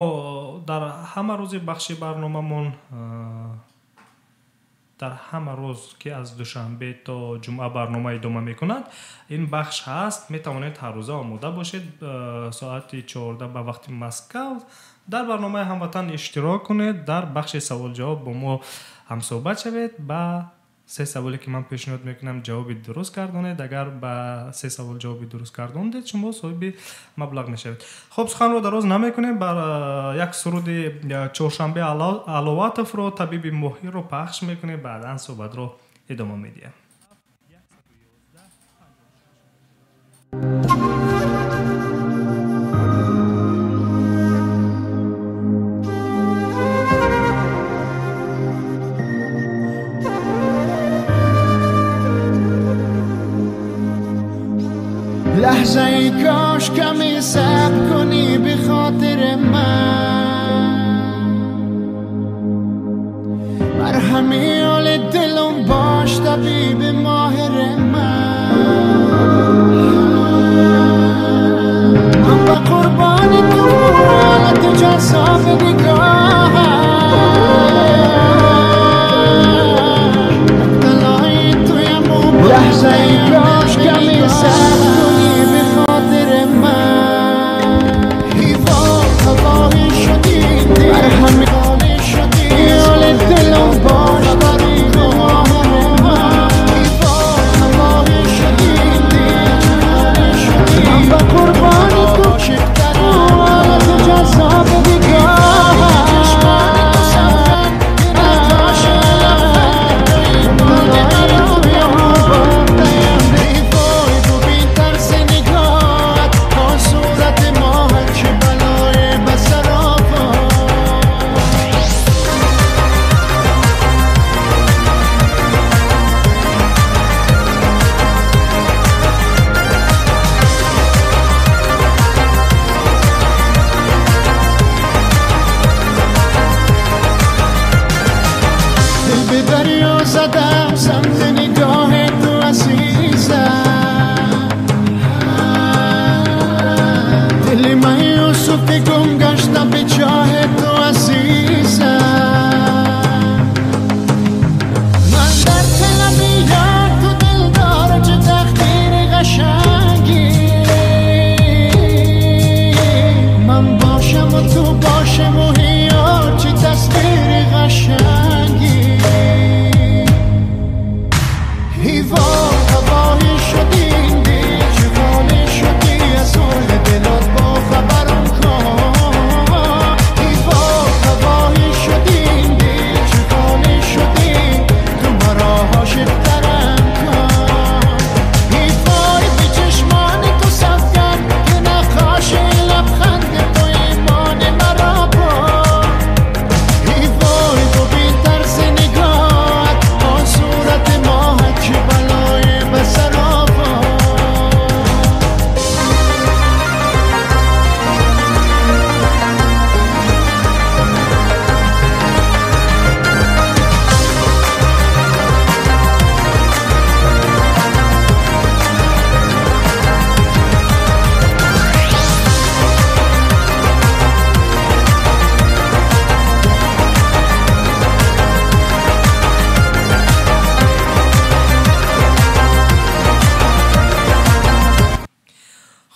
Дар ҳама рӯзи бахши барномамон, дар ҳама рӯз, ки аз душанбе то ҷумъа барнома идома мекунад, ин бахш ҳаст. Метавонед ҳаррӯза омода бошед, соати 14 ба вақти Москав дар барномаи «Ҳамватан» иштирок кунед, дар бахши саволҷавоб бо мо ҳамсӯҳбат шавед, ба се саволе, ки ман пешниҳод мекунам, ҷавоби дуруст гардонед. Агар ба се савол ҷавоби дуруст гардондед, шумо соҳиби маблағ мешавед. Хуб, суханро дароз намекунем, бар як суруди Чоршанбе Аловатовро, «Табиби моҳирро» пахш мекунем, баъдан суҳбатро идома медиҳем. لحظه ای کاش کمی صبر کنی به خاطر من، مرهمی حال دلم باش طبیب ماهر من. من به قربان تو حالت جذاب نگاهم، مبتلای تویم و لحظه ای کاش کمی صبر کنی به خاطر من. هیوا تباهی شدی، مرهمی شدی، حال دلم باش طبیب ماهر من. هیوا تباهی شدی، من به قربان تو حالت جذاب نگاهم، زدم سمت نگاه تو عزیزم، دل من یوسف گم گشتم به چاه تو عزیزم. من در طلب یار تو دلدار چه تقدیر قشنگی، من باشم و تو باشم و یار چه تصویر قشنگی. هیوا تباهی شدی، چه شدی از حال دلات با خبرم کن. هیوا تباهی شدی، چه شدی تو مرا عاشق ترم کن. هیوای به چشمان تو سفر که نقاش لبخند تو ایمان مرا برد. هیوای تو بی ترس نگاهت آن صورت ماهت چه بلای به سر آورد.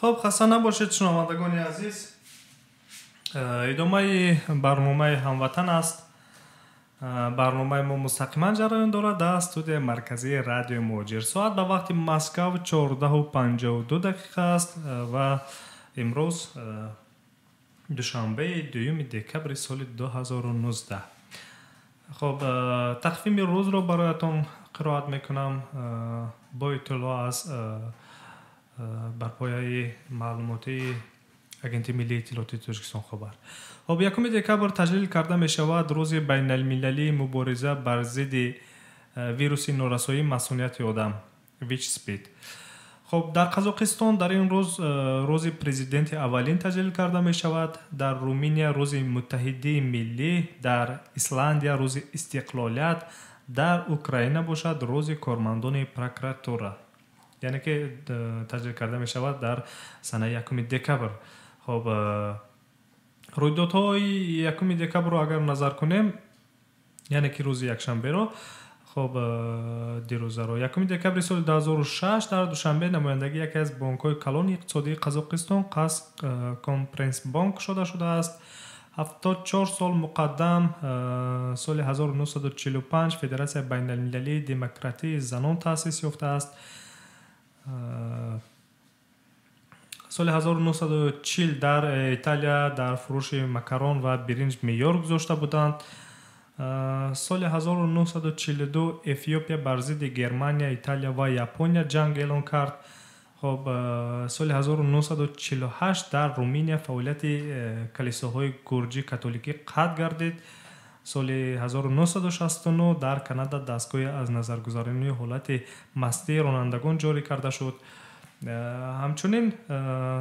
Хуб, хаста набошед, шунавандагони азиз. Идомаи барномаи «Ҳамватан» аст. Барномаи мо мустақиман ҷараён дорад дар студияи марказии радиои Муҳоҷир. Соат ба вақти Москав 14:52 дақиқа аст ва имрӯз душанбеи 2 декабри соли 2019. Хуб, тақвими рӯзро бароятон қироат мекунам бо иттилоъ аз бар пояи маълумотии Агентии миллии иттилоотии Тоҷикистон хабар. Хуб, 1 декабр таҷлил карда мешавад рӯзи байналмилалии мубориза бар зидди вируси норасоии масунияти одам ВИЧ-СПИД. Хуб, дар Қазоқистон дар ин рӯз рӯзи президенти аввалин таҷлил карда мешавад, дар Руминия рӯзи муттаҳидии миллӣ, дар Исландия рӯзи истиқлолият, дар Украина бошад рӯзи кормандони прокуратура. Яъне ки таҷлил карда мешавад дар санаи 1 декабр. Хуб, Рӯйдодҳои 1 декабрро агар назар кунем, яъне ки рӯзи якшанберо, хоб, дирӯзаро, 1 декабри соли 2006 дар Душанбе намояндагии яке аз бонкҳои калони иқтисодии Қазоқистон Казкоммерцбанк кушода шудааст. 74 сол муқаддам, соли 1945, Федератсияи байналмилалии демократии занон таъсис ёфтааст. Соли 1940 дар Италия дар фурӯши макарон ва биринҷ меъёр гузошта буданд. Соли 1942 Эфиопия бар зидди Германия, Италия ва Япония ҷанг эълон кард. Хоб, соли 1948 дар Руминия фаъолияти калисоҳои гурҷӣ католикӣ қатъ гардид. Соли 1969 дар Канада дастгоҳи аз назаргузаронии ҳолати мастии ронандагон ҷорӣ карда шуд. Ҳамчунин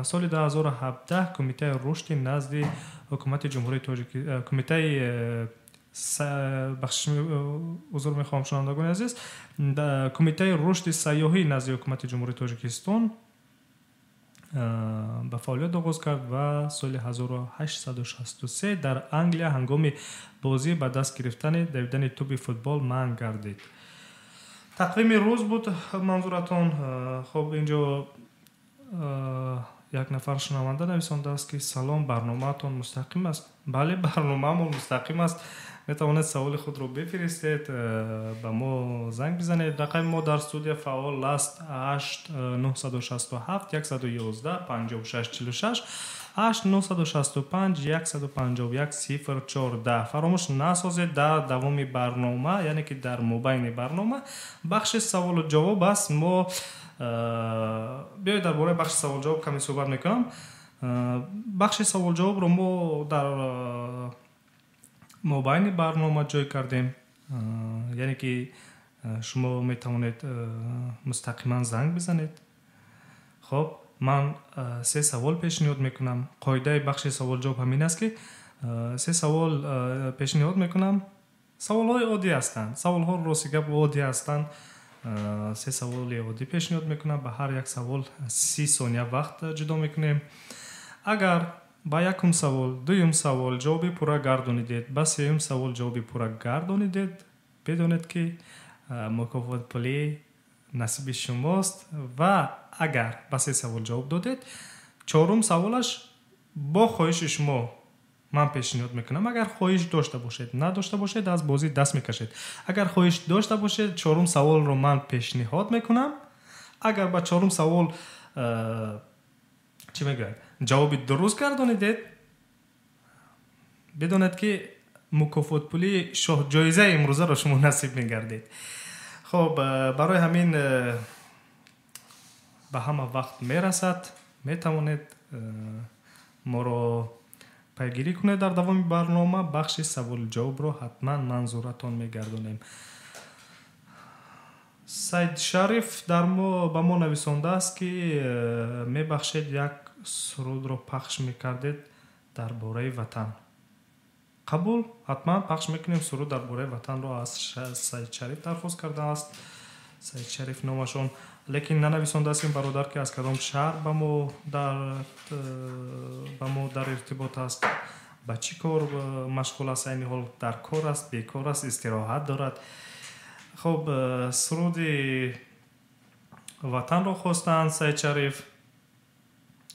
соли 2017 Кумитаи рушди назди ҳукумати Ҷумҳурии Тоҷик, Кумитаи, бахшиш, узр мехоҳам, шунавандагони азиз, Кумитаи рушди сайёҳӣ назди ҳукумати Ҷумҳурии Тоҷикистон ба фаъолият оғоз кард. Ва соли 1863 дар Англия ҳангоми бозӣ ба даст гирифтани давидани тӯби футбол манъ гардид. Тақвими рӯз буд манзуратон. Хоб, инҷо як нафар шунаванда нависондааст, ки салом, барномаатон мустақим аст? Бале, барномаамон мустақим аст. Метавонед саволи худро бифиристед, ба мо занг бизанед. Рақами мо дар студия фаъол аст: 8 967 111 56 46, 8 965 151 014. Фаромӯш насозед, дар давоми барнома, яъне ки дар мобайни барнома, бахши саволу ҷавоб аст. Мо биёед, дар бораи бахши саволҷавоб каме суҳбат мекунам. Бахши саволҷавобро мо дар мобайни барнома ҷой кардем, яъне ки шумо метавонед мустақиман занг бизанед. Хоб, ман се савол пешниҳод мекунам. Қоидаи бахши саволҷавоб ҳамин аст, ки се савол пешниҳод мекунам. Саволҳои оддӣ ҳастанд, саволҳо, рости гап, оддӣ ҳастанд. Се саволи оддӣ пешниҳод мекунам, ба ҳар як савол 30 сония вақт ҷудо мекунем. Агар ба якум савол, дуюм савол ҷавоби пурра гардонидед, ба сеюм савол ҷавоби пурра гардонидед, бидонед, ки мукофотпулӣ насиби шумост. Ва агар ба се савол ҷавоб додед, чорум саволаш бо хоҳиши шумо ман пешниҳод мекунам. Агар хоҳиш дошта бошед, надошта бошед, аз бозӣ даст мекашед. Агар хоҳиш дошта бошед, чорум саволро ман пешниҳод мекунам. Агар ба чорум савол, чӣ мегӯяд, ҷавоби дуруст гардонидед, бидонед, ки мукофотпулии шоҳҷоизаи имрӯзаро шумо насиб мегардед. Хоб, барои ҳамин ба ҳама вақт мерасад, метавонед моро пайгирӣ кунед. Дар давоми барнома бахши саволу ҷавобро ҳатман манзуратон мегардонем. Сайд Шариф дар мо ба мо нависондааст, ки мебахшед, як сурудро пахш мекардед дар бораи Ватан. Қабул, ҳатман пахш мекунем. Суруд дар бораи Ватанро аз Сайд Шариф дархост кардааст, Сайд Шариф номашон, лекин нанависондааст ин бародар, ки аз кадом шаҳр ба мо дар иртибот аст, ба чӣ кор машғул аст айни ҳол, дар кор аст, бекор аст, истироҳат дорад. Хоб, суруди Ватанро хостанд Сайд Шариф,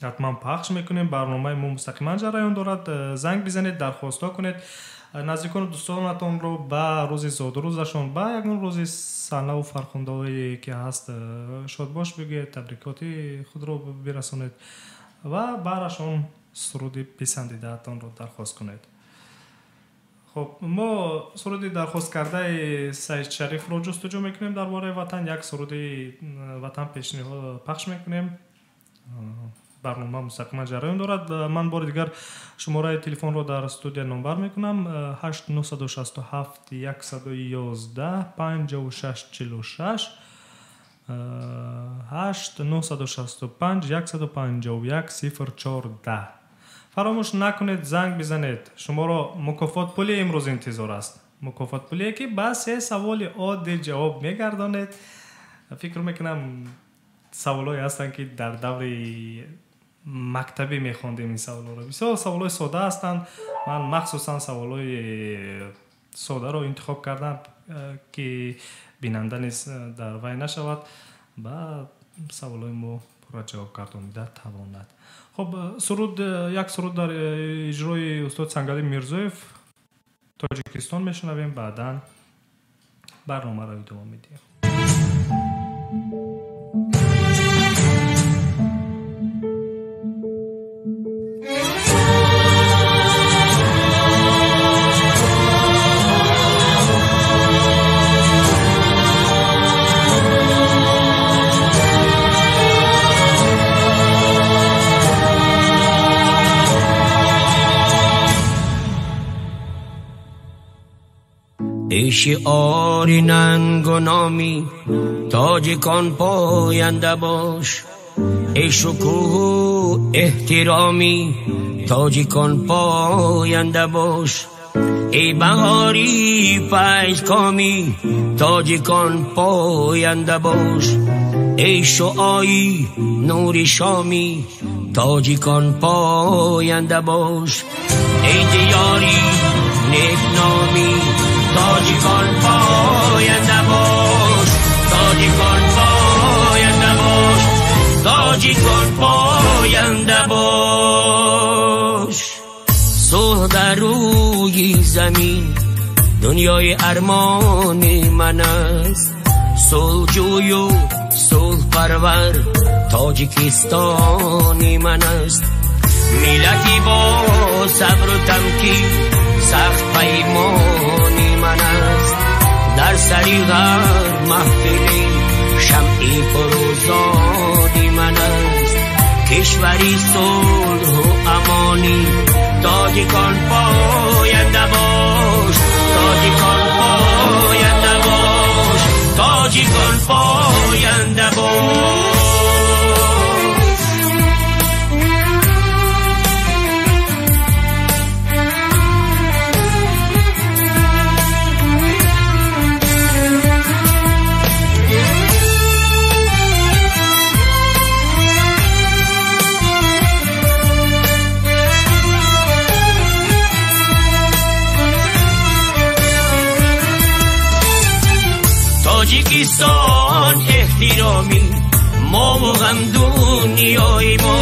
ҳатман пахш мекунем. Барномаи мо мустақиман ҷараён дорад. Занг бизанед, дархостҳо кунед, наздикону дӯстонатонро ба рӯзи зодрӯзашон, ба ягон рӯзи санаву фархундаҳое ки ҳаст, шодбош бигӯед, табрикоти худро бирасонед ва барашон суруди писандидаатонро дархост кунед. Хоб, мо суруди дархосткардаи Саид Шарифро ҷустуҷӯ мекунем. Дар бораи Ватан як суруди Ватан пешниҳод пахш мекунем. Барнома мустақиман ҷараён дорад. Ман бори дигар шумораи телефонро дар студия номбар мекунам: 8 967 111 56 46, 8 965 151 014. Фаромӯш накунед, занг бизанед, шуморо мукофотпули имрӯз интизор аст, мукофотпулие, ки ба се саволи оддӣ ҷавоб мегардонед. Фикр мекунам, саволҳое ҳастанд, ки дар даври мактабӣ мехондем ин саволҳоро. Бисёр саволҳои сода ҳастанд. Ман махсусан саволҳои содаро интихоб кардам, ки бинанда низ дар вай нашавад ба саволҳои мо пурра ҷавоб гардонида тавонад. Хуб, суруд, як суруд дар иҷрои устод Сангали Мирзоев Тоҷикистон мешунавем, баъдан барномаро идома медиҳем. ای شعار ننگ و نامی تاجیکان پاینده باش، ای شکوه و احترامی تاجیکان پاینده باش، ای بهاری فیض کامی تاجیکان پاینده باش، ای شعاعی نور شامی تاجیکان پاینده باش، ای دیاری نیک نامی تاجیکان پاینده باش، تاجیکان پاینده باش، تاجیکان پاینده باش. صلح در روی زمین دنیای ارمان من است، صلح جوی و صلح پرور تاجیکستان من است. ملتی با صبر و تمکین سخت پیمانی من است، در سری هر محفلی شمعی فروزانی من است. کشوری صلح و امانی تاجیکان پاینده باش، تاجیکان پاینده باش، تاجیکان پاینده باش. تاجیکستان احترامی ما و غم دنیای ما،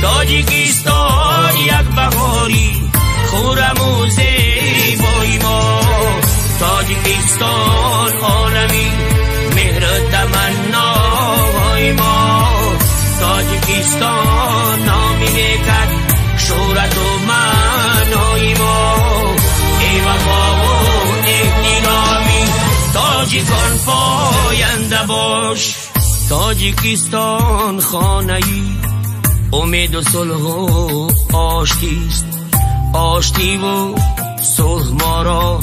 تاجیکستان یک بهاری خورم و زیبای ما، تاجیکستان عالمی مهر تمنای ما، تاجیکستان نامی نکد شهرت و معنای ما، ای وفا و احترامی تاجیکان پاینده باش. تاجیکستان خانه‌ای امید و صلح و آشتی است، آشتی و صلح ما را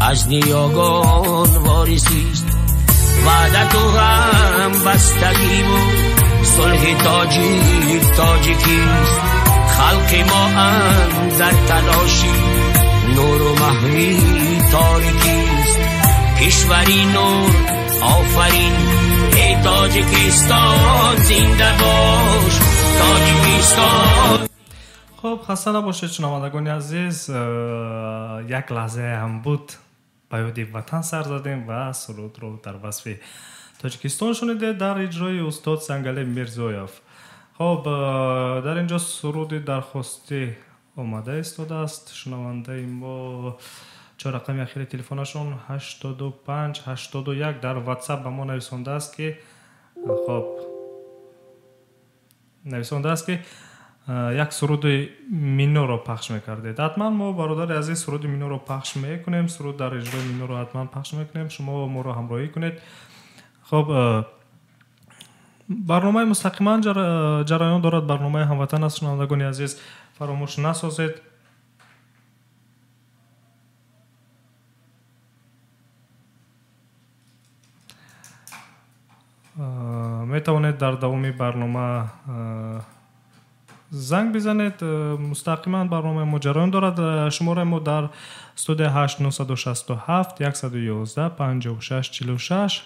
از نیاگان وارثی است. وحدت و هم بستگی و صلح تاجیک تاجیکیست، خلق ما اندر تلاشی نور و محوی تاریکیست. کشوری نور آفرین ای تاجیکستان زنده باش، تاجیکستان. خب خسته نباشید شنوندگان عزیز، یک لحظه هم بود به یاد وطن سر زدیم و سرود رو در وصف تاجیکستان شنیده در اجرای استاد سنگلی میرزایف. خب در اینجا سرود درخواستی آمده ایستاده است. شنونده ما چهار رقم اخیر تلفنشون 85 81 در واتساپ به ما نویسانده است که خب نویسانده است که یک سرود مینو رو پخش میکردید. حتما ما برادر عزیز سرود مینو رو پخش میکنیم، سرود در اجرای مینو رو حتما پخش میکنیم، شما ما رو همراهی کنید. خب برنامه مستقیما جریان دارد، برنامه هموطن است. شنوندگان عزیز فراموش نسازید میتوانید در دوام برنامه زنگ بزنید. مستقیما برنامه ما جریان دارد. شماره ما در استودیو 8967 111 56 46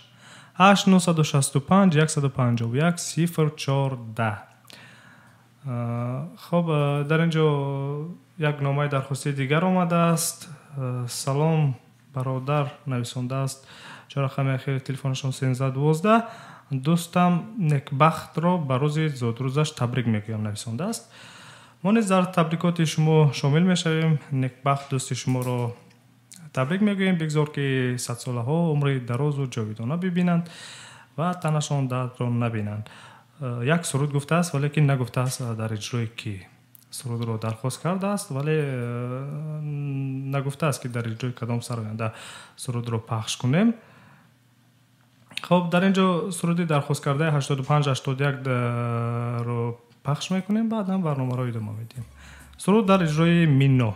8965 151 04 10. Хуб, дар инҷо як номаи дархостии дигар омадааст. Салом бародар, нависондааст чор рақами ахири телефонашон 1312. Дӯстам Некбахтро ба рӯзи зодрӯзаш табрик мегӯям, нависондааст. Мо низ дар табрикоти шумо шомил мешавем. Некбахт дӯсти шуморо табрик мегӯем. Бигзор ки садсолаҳо умри дарозу ҷовидона бибинанд ва танашон дардро набинанд. Як суруд гуфтааст, валекин нагуфтааст дар иҷрои кӣ. Сурудро дархост кардааст, вале нагуфтааст ки дар иҷрои кадом сароянда сурудро пахш кунем. Хуб, дар инҷо суруди дархост кардаи 85-81 ро пахш мекунем, баъдан барномаро идома медиҳем. Суруд дар иҷрои Минно.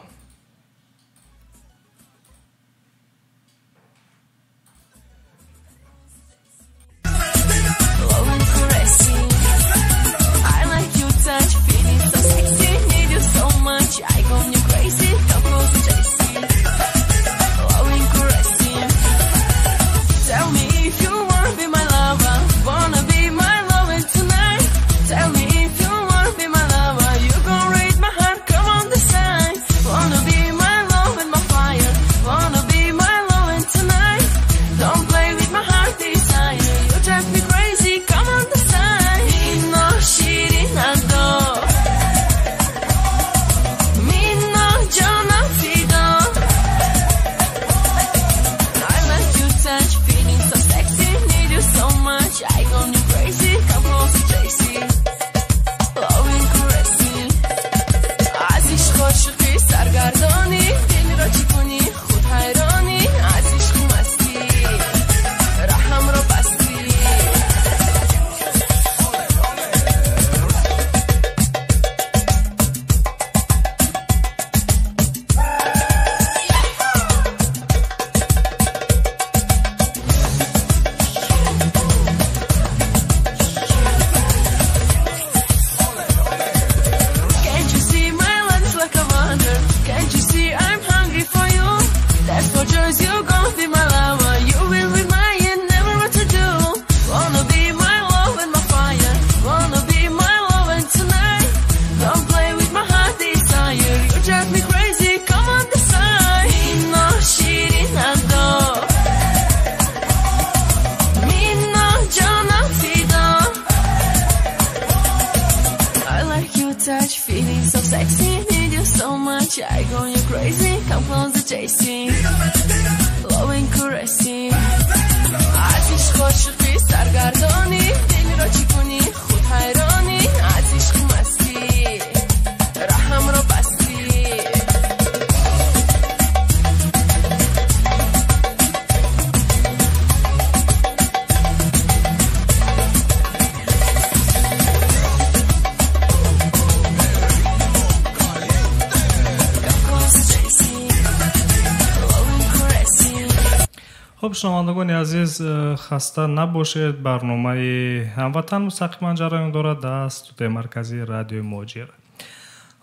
Хуб, шунавандагони азиз, хаста набошед. Барномаи ҳамватан мустақиман ҷараён дорад дар студияи марказии радиои Муҳоҷир.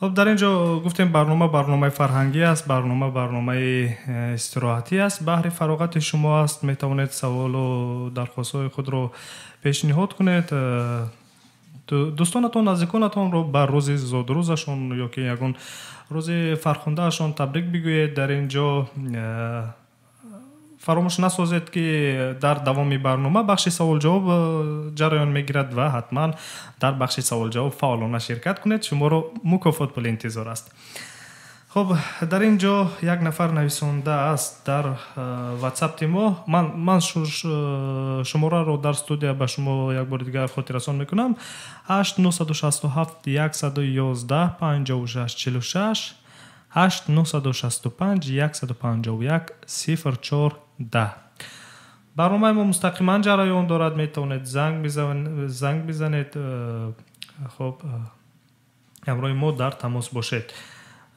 Хуб, дар ин ҷо гуфтем барнома барномаи фарҳангӣ аст, барнома барномаи истироҳатӣ аст, баҳри фароғати шумо аст. Метавонед саволу дархостҳои худро пешниҳод кунед. Дӯстонатон, наздиконатонро ба рӯзи зодрӯзашон ё ки ягон рӯзи фархундаашон табрик бигӯед. Дар ин ҷо фаромӯш насозед ки дар давоми барнома бахши савол-ҷавоб ҷараён мегирад ва ҳатман дар бахши савол-ҷавоб фаъолона ширкат кунед. Шуморо мукофот пули интизор аст. Хуб, дар ин ҷо як нафар нависондааст дар ватсапти мо. Ман шумораро дар студия ба шумо як бори дигар хотиррасон мекунам. 8 967 111 56 46 8 965 151 04 10. Барномаи мо мустақиман ҷараён дорад. Метавонед занг бизанед. Хуб, ҳамроҳи мо дар тамос бошед.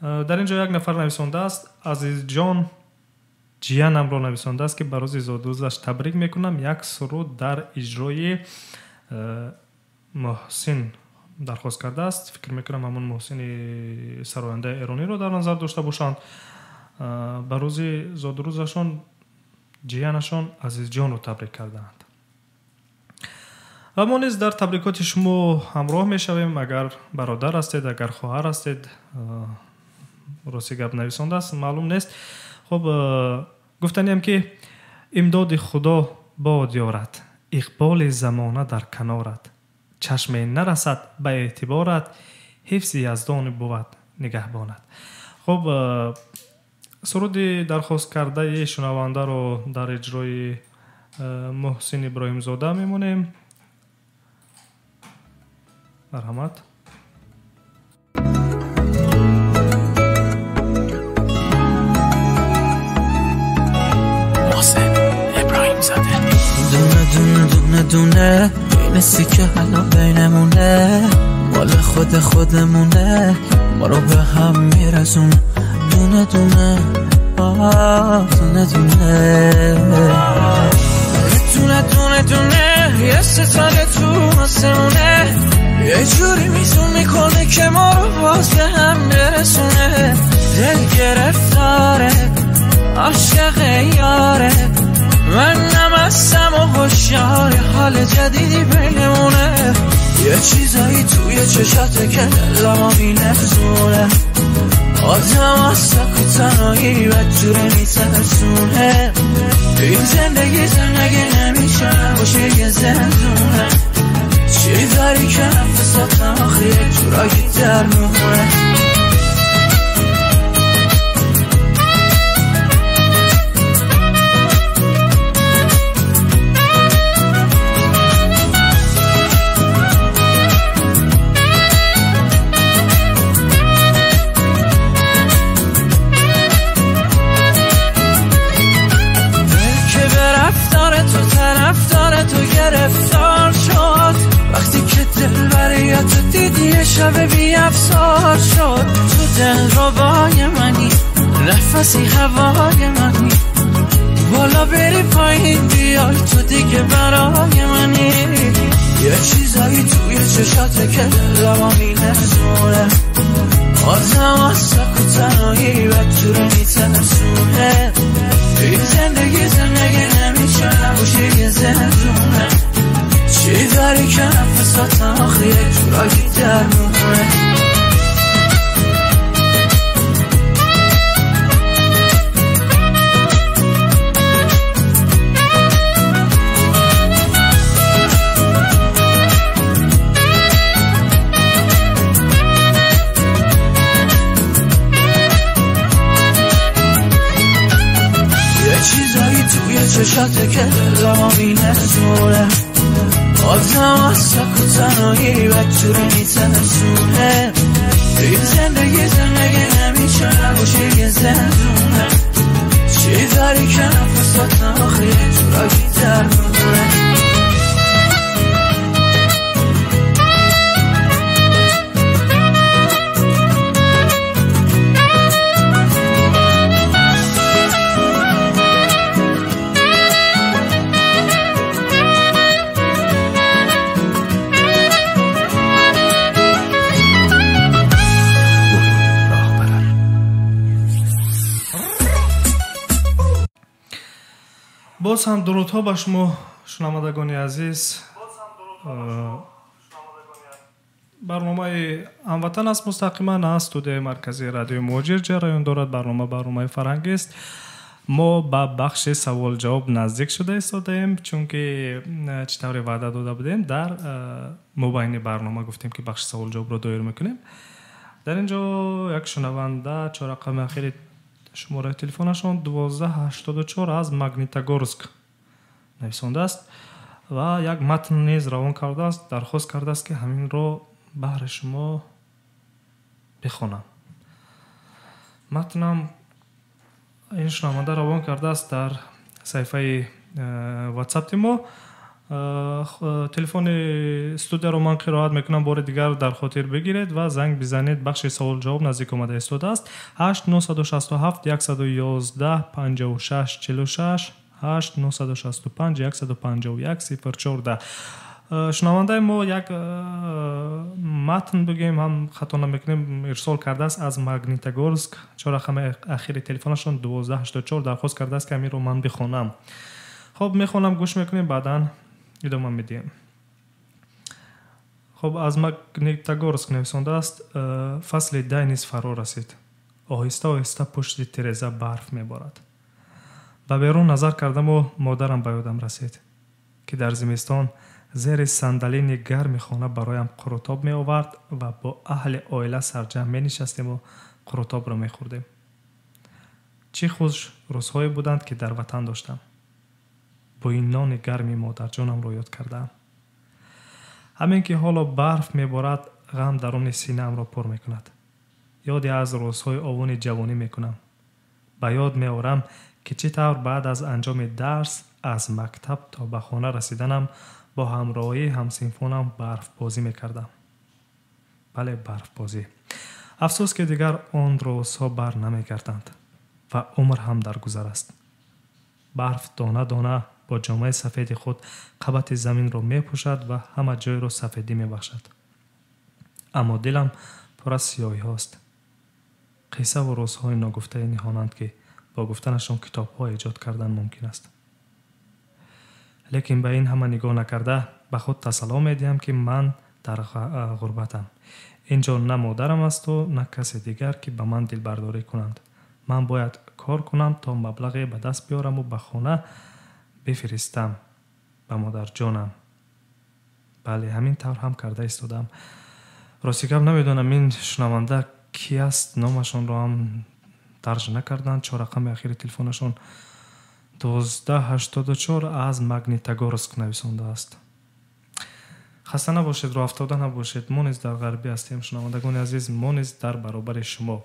Дар ин ҷо як нафар нависондааст, Азизҷон ҷиянамро нависондааст, ки ба рӯзи зодрӯзаш табрик мекунам. Як суруд дар иҷрои Муҳсин дархост кардааст. Фикр мекунам ҳамон Муҳсини сарояндаи эрониро дар назар дошта бошанд. Ба рӯзи зодрӯзашон ҷиянашон Азизҷонро табрик кардаанд. Ва мо низ дар табрикоти шумо ҳамроҳ мешавем. Агар бародар ҳастед, агар хоҳар ҳастед, рости гап нависондааст, маълум нест. Хуб, гуфтаниям ки имдоди Худо бод ёрад, иқболи замона дар канорат, чашме нарасад ба эътиборат, ҳифзи яздони бувад нигаҳбонат. Хуб, суруди дархосткардаи шунавандаро дар иҷрои Муҳсин Иброҳимзода мемонем. Марҳамат. محسن ابراهیم زاده. دونه دونه دونه دونه این سیکه حالا بینمونه، مال خود خودمونه، ما رو به هم میرسونه. دونه دونه آه دونه دونه دونه دونه دونه یه ستاره تو آسمونه، یه جوری میزون میکنه که ما رو باز به هم برسونه. دل گرفتاره عاشق یاره، من نمستم و هوشیار، حال جدیدی بینمونه. یه چیزایی توی چشاته که دلمو میلرزونه، آدم از سکوت تنهایی بدجوره میترسونه. این زندگی زندگی نمیشه باشه یه زندونه، چی داری که نفساتم آخه یه جورایی در میخونه. شب بی افسار شد، تو دل ربای منی، نفسی هوای منی، بالا بری پایین بیای تو دیگه برای منی. یه چیزایی توی چشاته که دلمو میلرزونه، آدم از سکوت تنهایی بدجوره میترسونه. این زندگی زندگی نمیشه باشه یه زندونه، چی داری که نفساتم آخه یه جورایی در می‌کنه. یه چیزایی توی چشاته که دلمو میلرزونه، آدم از سکوت تنهایی بدجوره میترسونه. این زندگی زندگی نمیشه باشه یه زندونه، چی داری که نفساتم آخه یه جورایی در می‌کنه. Боз ҳам дурудҳо ба шумо шунавандагони азиз. Барномаи ҳамватан аст, мустақиман аз студияи марказии радиои Муҳоҷир ҷараён дорад. Барнома барномаи фарҳангист. Мо ба бахши савол-ҷавоб наздик шуда истодаем, чунки чӣ тавре ваъда дода будем, дар мобайни барнома гуфтем ки бахши савол-ҷавобро доир мекунем. Дар ин ҷо як шунаванда чорақами ахири шумораи телефонашон 1284 аз Магнитогорск нависондааст ва як матн низ равон кардааст, дархост кардааст ки ҳаминро баҳри шумо бихонам. Матнам ин шунаванда равон кардааст дар саҳифаи WhatsApp-и мо. Телефони студияро ман қироат мекунам, бори дигар дар хотир бигиред ва занг бизанед. Бахши савол-ҷавоб наздик омада истодааст. 8 967 111 56 46 8 965 151 014. Шунавандаи мо як матн бигӯем, ҳам хато намекунем, ирсол кардааст аз Магнитогорск. Чор рақами ахири телефонашон 1284 дархост кардааст ки ҳаминро ман бихонам. Хоб, мехонам, гӯш мекунем, баъдан идома медиҳем. Хуб, аз Магнитогорск нависондааст: фасли дай низ фаро расид. Оҳиста оҳиста пушти тиреза барф меборад. Ба берун назар кардаму модарам ба ёдам расид, ки дар зимистон зери сандалини гарми хона бароям қурутоб меовард ва бо аҳли оила сарҷамъ менишастему қурутобро мехӯрдем. Чӣ хуш рӯзҳое буданд, ки дар ватан доштам. Бӯи нони гарми модарҷонамро ёд кардаам. Ҳамин ки ҳоло барф меборад, ғам даруни синаамро пур мекунад. Ёде аз рӯзҳои овони ҷавонӣ мекунам. Ба ёд меорам, ки чӣ тавр баъд аз анҷоми дарс аз мактаб то ба хона расиданам бо ҳамроҳии ҳамсинфонам барфбозӣ мекардам. Бале, барфбозӣ. Афсӯс, ки дигар он рӯзҳо бар намегарданд ва умр ҳам дар гузар аст. Барф дона дона бо ҷомаи сафеди худ қабати заминро мепӯшад ва ҳама ҷойро сафедӣ мебахшад. Аммо дилам пур аз сиёҳиҳост. Қиссаву рӯзҳои ногуфтаи ниҳонанд, ки бо гуфтанашон китобҳо эҷод кардан мумкин аст. Лекин ба ин ҳама нигоҳ накарда ба худ тасалло медиҳам, ки ман дар ғурбатам. Ин ҷо на модарам асту на касе дигар, ки ба ман дилбардорӣ кунанд. Ман бояд кор кунам, то маблағе ба даст биёраму ба хона бифиристам ба модарҷонам. Бале, ҳамин тавр ҳам карда истодам. Рости гап, намедонам, ин шунаванда ки аст, номашонро ҳам дарҷ накарданд. Чор рақами ахири телефонашон 1284, аз Магнитогорск нависондааст. Хаста набошед, роҳафтода набошед. Мо низ дар ғарбӣ ҳастем, шунавандагони азиз, мо низ дар баробари шумо.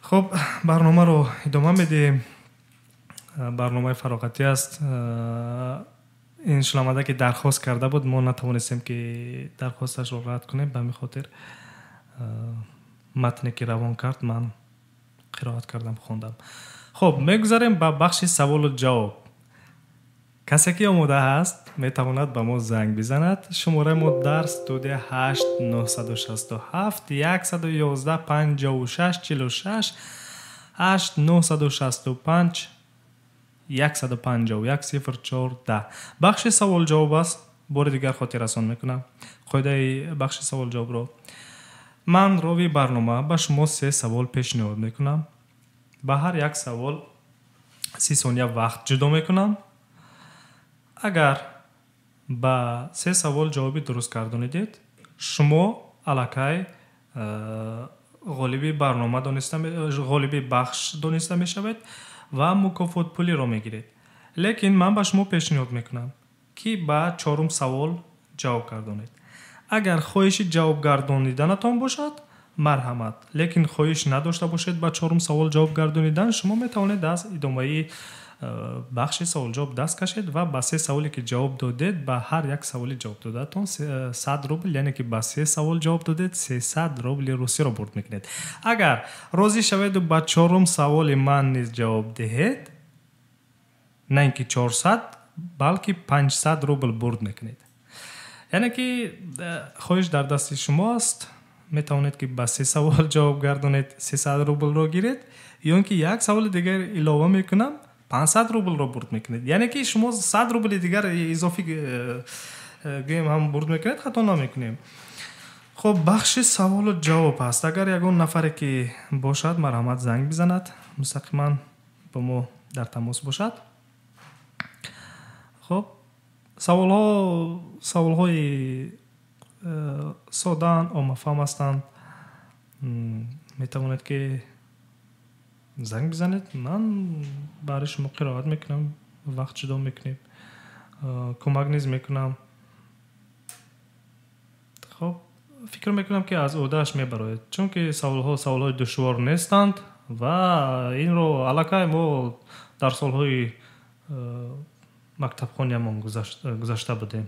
Хуб, барномаро идома медиҳем. Барномаи фароғатӣ аст. Ин шунаванда, ки дархост карда буд, мо натавонистем, ки дархосташро рад кунем. Ба ҳамин хотир матне, ки равон кард, ман қироат кардам, хондам. Хуб, мегузарем ба бахши саволу ҷавоб. Касе ки омода ҳаст, метавонад ба мо занг бизанад. Шумораи мо дар студия 8 967 111 56 46, 8 965 151 04 10. Бахши савол ҷавоб аст. Бори дигар хотиррасон мекунам қоидаи бахши савол ҷавобро. Ман, рови барнома, ба шумо се савол пешниҳод мекунам. Ба ҳар як савол 30 сония вақт ҷудо мекунам. Агар ба се савол ҷавоби дуруст гардонидед, шумо аллакай ғолиби барнома дониста, ғолиби бахш дониста мешавед ва мукофотпулиро мегиред. Лекин ман ба шумо пешниҳод мекунам, ки ба чорум савол ҷавоб гардонед. Агар хоҳиши ҷавоб гардониданатон бошад, марҳамат, лекин хоҳиш надошта бошед ба чорум савол ҷавоб гардонидан, шумо метавонед аз идомаи бахши саволҷавоб даст кашед ва ба се саволе, ки ҷавоб додед, ба ҳар як саволи ҷавоб додаатон 100 рубл, яъне ки ба се савол ҷавоб додед, 300 рубли русиро бурд мекунед. Агар розӣ шаведу ба чорум саволи ман низ ҷавоб диҳед, на ин ки 400, балки 500 рубл бурд мекунед. Яъне ки хоҳиш дар дасти шумо аст. Метавонед, ки ба се савол ҷавоб гардонед, 300 рублро гиред, ё ин ки як саволи дигар илова мекунам, 500 рублро бурд мекунед. Яъне ки шумо 100 рубли дигар изофӣ гӯем ҳам бурд мекунед, хато намекунем. Хуб, бахши саволу ҷавоб аст. Агар ягон нафаре ки бошад, марҳамат, занг бизанад, мустақиман бо мо дар тамос бошад. Хуб, саволҳо саволҳои содаанд, оммафаҳм ҳастанд. Метавонед, ки занг бизанед, ман баҳри шумо қироат мекунам, вақт ҷудо мекунем, кӯмак низ мекунам. Хуб, фикр мекунам, ки аз ӯҳдааш мебароед, чунки саволҳо саволҳои душвор нестанд ва инро аллакай мо дар солҳои мактабхониямон гузашта будем.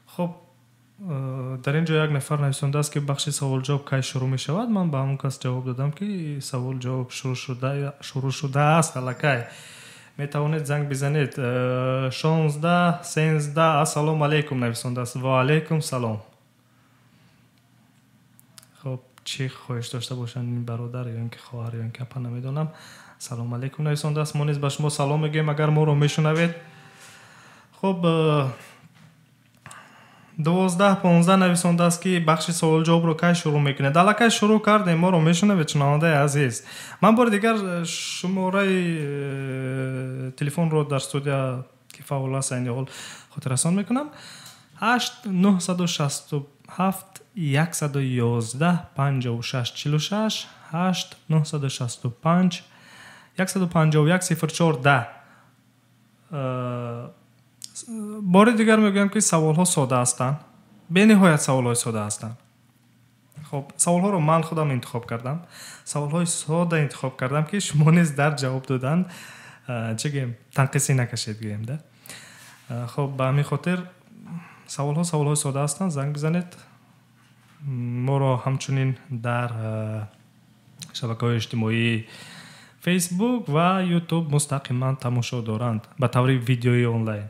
Хуб, дар ин ҷо як нафар нависондааст, ки бахши саволҷавоб кай шурӯъ мешавад. Ман ба ҳамон кас ҷавоб додам, ки саволҷавоб шурӯъ шудааст аллакай. Метавонед занг бизанед. 16 13, ассалому алайкум, нависондааст. Ва алайкум салом. Хуб, Чӣ хоҳиш дошта бошанд ин бародар ё ин ки хоҳар ё ин ки апа, намедонам. Салом алейкум нависондааст. Мо низ ба шумо салом мегӯем, агар моро мешунавед. Хуб, 12:15 нависондааст, ки бахши савол-ҷавобро кай шурӯъ мекунед? Аллакай шурӯъ кардем, моро мешунавед, шунавандаи азиз. Ман бори дигар шумораи телефонро дар студия, ки фаъол аст, айни ҳол хотиррасон мекунам. 8 967 111 56 46, 8 965 151 04 10. Бори дигар мегӯям, ки саволҳо сода ҳастанд, бениҳоят саволҳои сода ҳастанд. Хоб, саволҳоро ман худам интихоб кардам, саволҳои сода интихоб кардам, ки шумо низ дар ҷавоб додан чӣ гӯем, танқисӣ накашед, гӯем да. Хоб, ба ҳамин хотир саволҳо саволҳои сода ҳастанд. Занг бизанед моро, ҳамчунин дар шабакаҳои иҷтимоии Facebook ва YouTube мустақиман тамошо доранд ба таври видеои онлайн.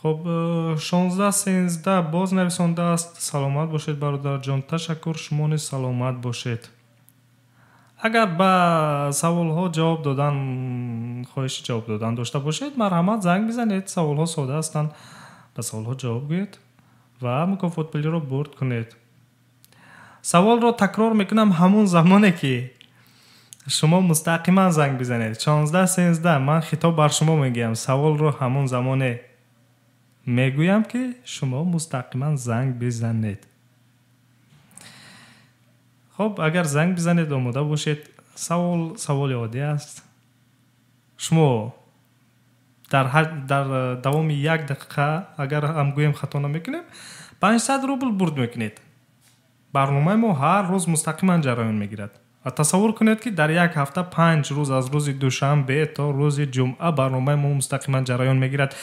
Хоб, 16:13 боз нависондааст: саломат бошед, бародарҷон. Ташаккур, шумо низ саломат бошед. Агар ба саволҳо ҷавоб додан хоҳиши ҷавоб додан дошта бошед, марҳамат, занг бизанед. Саволҳо сода ҳастанд, ба саволҳо ҷавоб гӯед ва мукофотпулиро бурд кунед. Саволро такрор мекунам ҳамон замоне, ки шумо мустақиман занг бизанед. 16:13 ман хитоб бар шумо мегӯям. Саволро ҳамон замоне мегӯям, ки шумо мустақиман занг бизанед. Хоб, агар занг бизанед, омода бошед. Савол саволи оддӣ аст. Шумо дар давоми як дақиқа, агар ҳам гӯем хато намекунем, 500 рубл бурд мекунед. Барномаи мо ҳар рӯз мустақиман ҷараён мегирад. Ва тасаввур кунед, ки дар як ҳафта 5 рӯз, аз рӯзи душанбе то рӯзи ҷумъа, барномаи мо мустақиман ҷараён мегирад.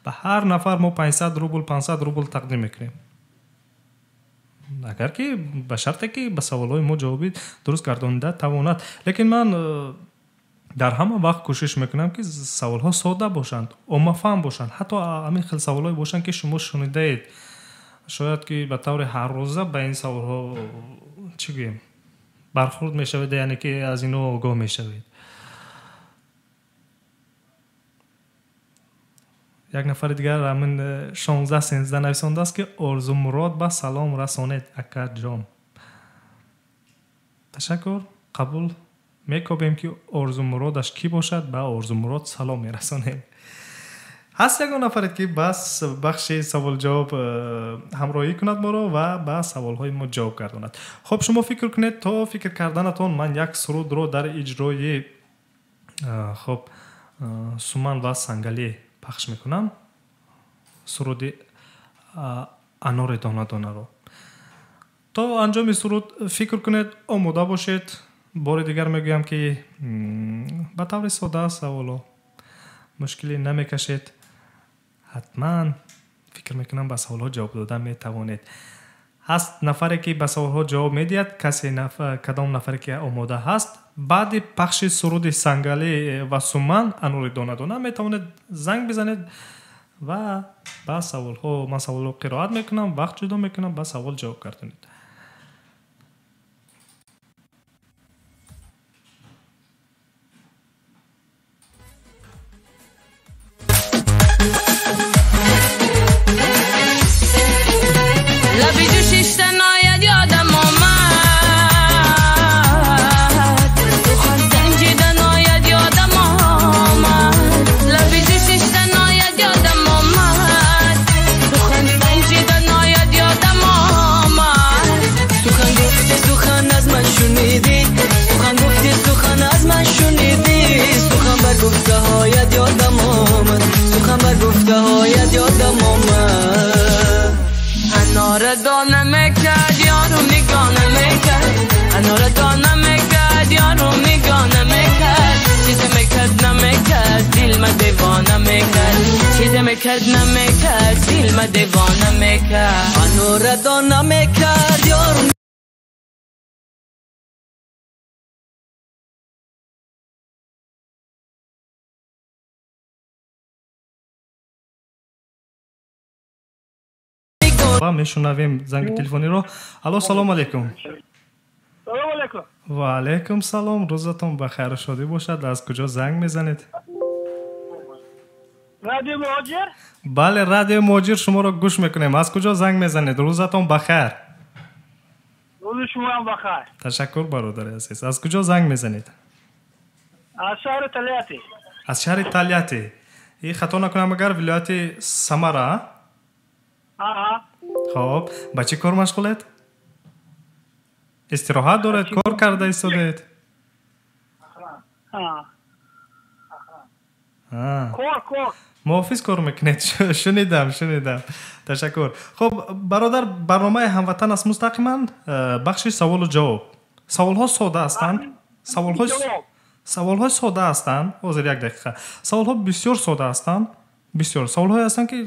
Ба ҳар нафар мо 500 рубл, 500 рубл тақдим мекунем, агар ки ба шарте ки ба саволҳои мо ҷавоби дуруст гардонида тавонад. Лекин ман дар ҳама вақт кӯшиш мекунам, ки саволҳо сода бошанд, оммафаҳм бошанд, ҳатто ҳамин хел саволҳое бошанд, ки шумо шунидаед. Шояд ки ба таври ҳаррӯза ба ин саволҳо, чӣ гӯем, бархурд мешавед, яъне ки аз инҳо огоҳ мешавед. Як нафари дигар ҳамин 16:13 нависондааст, ки Орзумурод ба салом расонед, акаҷон. Ташаккур, қабул мекобем, ки Орзумуродаш кӣ бошад, ба Орзумурод салом мерасонем. Ҳаст ягон нафаре, ки бас бахши савол-ҷавоб ҳамроҳӣ кунад моро ва ба саволҳои мо ҷавоб гардонад? Хоб, шумо фикр кунед. То фикр карданатон ман як сурудро дар иҷрои хоб, Суман ва Сангалӣ пахш мекунам, суруди Анори дона донаро. То анҷоми суруд фикр кунед, омода бошед. Бори дигар мегӯям, ки ба таври сода саволо, мушкилӣ намекашед. Ҳатман фикр мекунам, ба саволҳо ҷавоб дода метавонед. Ҳаст нафаре, ки ба саволҳо ҷавоб медиҳад? Касе, кадом нафаре, ки омода ҳаст, баъди пахши суруди Сангалӣ ва Суман Анори дона дона метавонед занг бизанед ва ба саволҳо, ман саволҳо қироат мекунам, вақт ҷудо мекунам, ба савол ҷавоб гардонед. لبی جوشیشتن آید یادم آمد، سخن سنجیدن آید یادم آمد. لبی جوشیشتن آید یادم آمد، سخن سنجیدن آید یادم آمد. سخن گفتی سخن از من شنیدی، سخن گفتی سخن از من شنیدی. سخن بر گفته هایت یادم آمد، سخن بر گفته هایت یادم آمد. انار دانه میکرد یارو نگاه نمیکرد، انار دانه میکرد یارو نگاه نمیکرد. چیز میکرد نمیکرد دل ما دیوانه میکرد، چیز میکرد نمیکرد دل ما دیوانه میکرد. انار دانه میکرد یارو Ва мешунавем занги телефониро. Алло, салом алейкум. Салом алейкум. Ва алейкум салом. Рӯзатон ба хайру шодӣ бошад. Аз куҷо занг мезанед? Радио Муҳоҷир? Бале, Радио Муҳоҷир, шуморо гӯш мекунем. Аз куҷо занг мезанед? Рӯзатон ба хайр. Рӯзи шумоам ба хайр. Ташаккур, бародари азиз. Аз куҷо занг мезанед? Аз шаҳри Тольятти. Аз шаҳри Тольятти. И хато накунам агар вилояти Самара? Аҳа. Хоб, ба чӣ кор машғулед? Истироҳат доред, кор карда истодаед? Кор. Муҳофиз кор мекунед. Шунидам. Ташаккур. Хоб, бародар, барномаи ҳамватан аст мустақиман, бахши саволу ҷавоб. Саволҳо сода ҳастанд. Саволҳои сода ҳастанд. Ҳозир як дақиқа. Саволҳо бисёр сода ҳастанд. Бисёр саволҳое ҳастанд, ки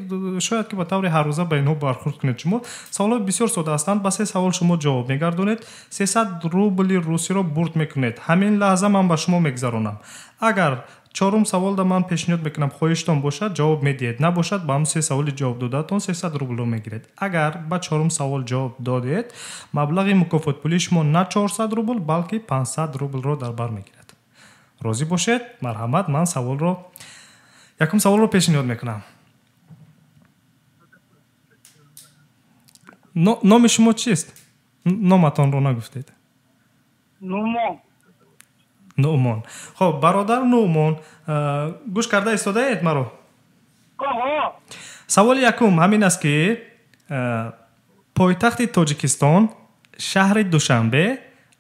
шояд ки ба таври ҳаррӯза ба инҳо бархӯрд кунед шумо. Саволҳои бисёр сода ҳастанд. Ба се савол шумо ҷавоб мегардонед. 300 рубли русиро бурд мекунед. Ҳамин лаҳза ман ба шумо мегзаронам. Агар чорум саволда ман пешниҳод мекунам, хоҳиштон бошад, ҷавоб медиҳед. Набошад, ба ҳам се саволи ҷавоб додаатон 300 рублро мегиред. Агар ба чорум савол ҷавоб додед, маблағи мукофотпулии шумо на 400 рубл, балки 500 рублро дар бар мегирад. Розӣ бошед? Марҳамат, ман саволро якум саволро пешниҳод мекунам. Номи шумо чист? Номатонро нагуфтед. Нуъмон. Нуъмон. Хоб, бародар Нуъмон, гӯш карда истодаед маро? Саволи якум ҳамин аст, ки пойтахти Тоҷикистон шаҳри Душанбе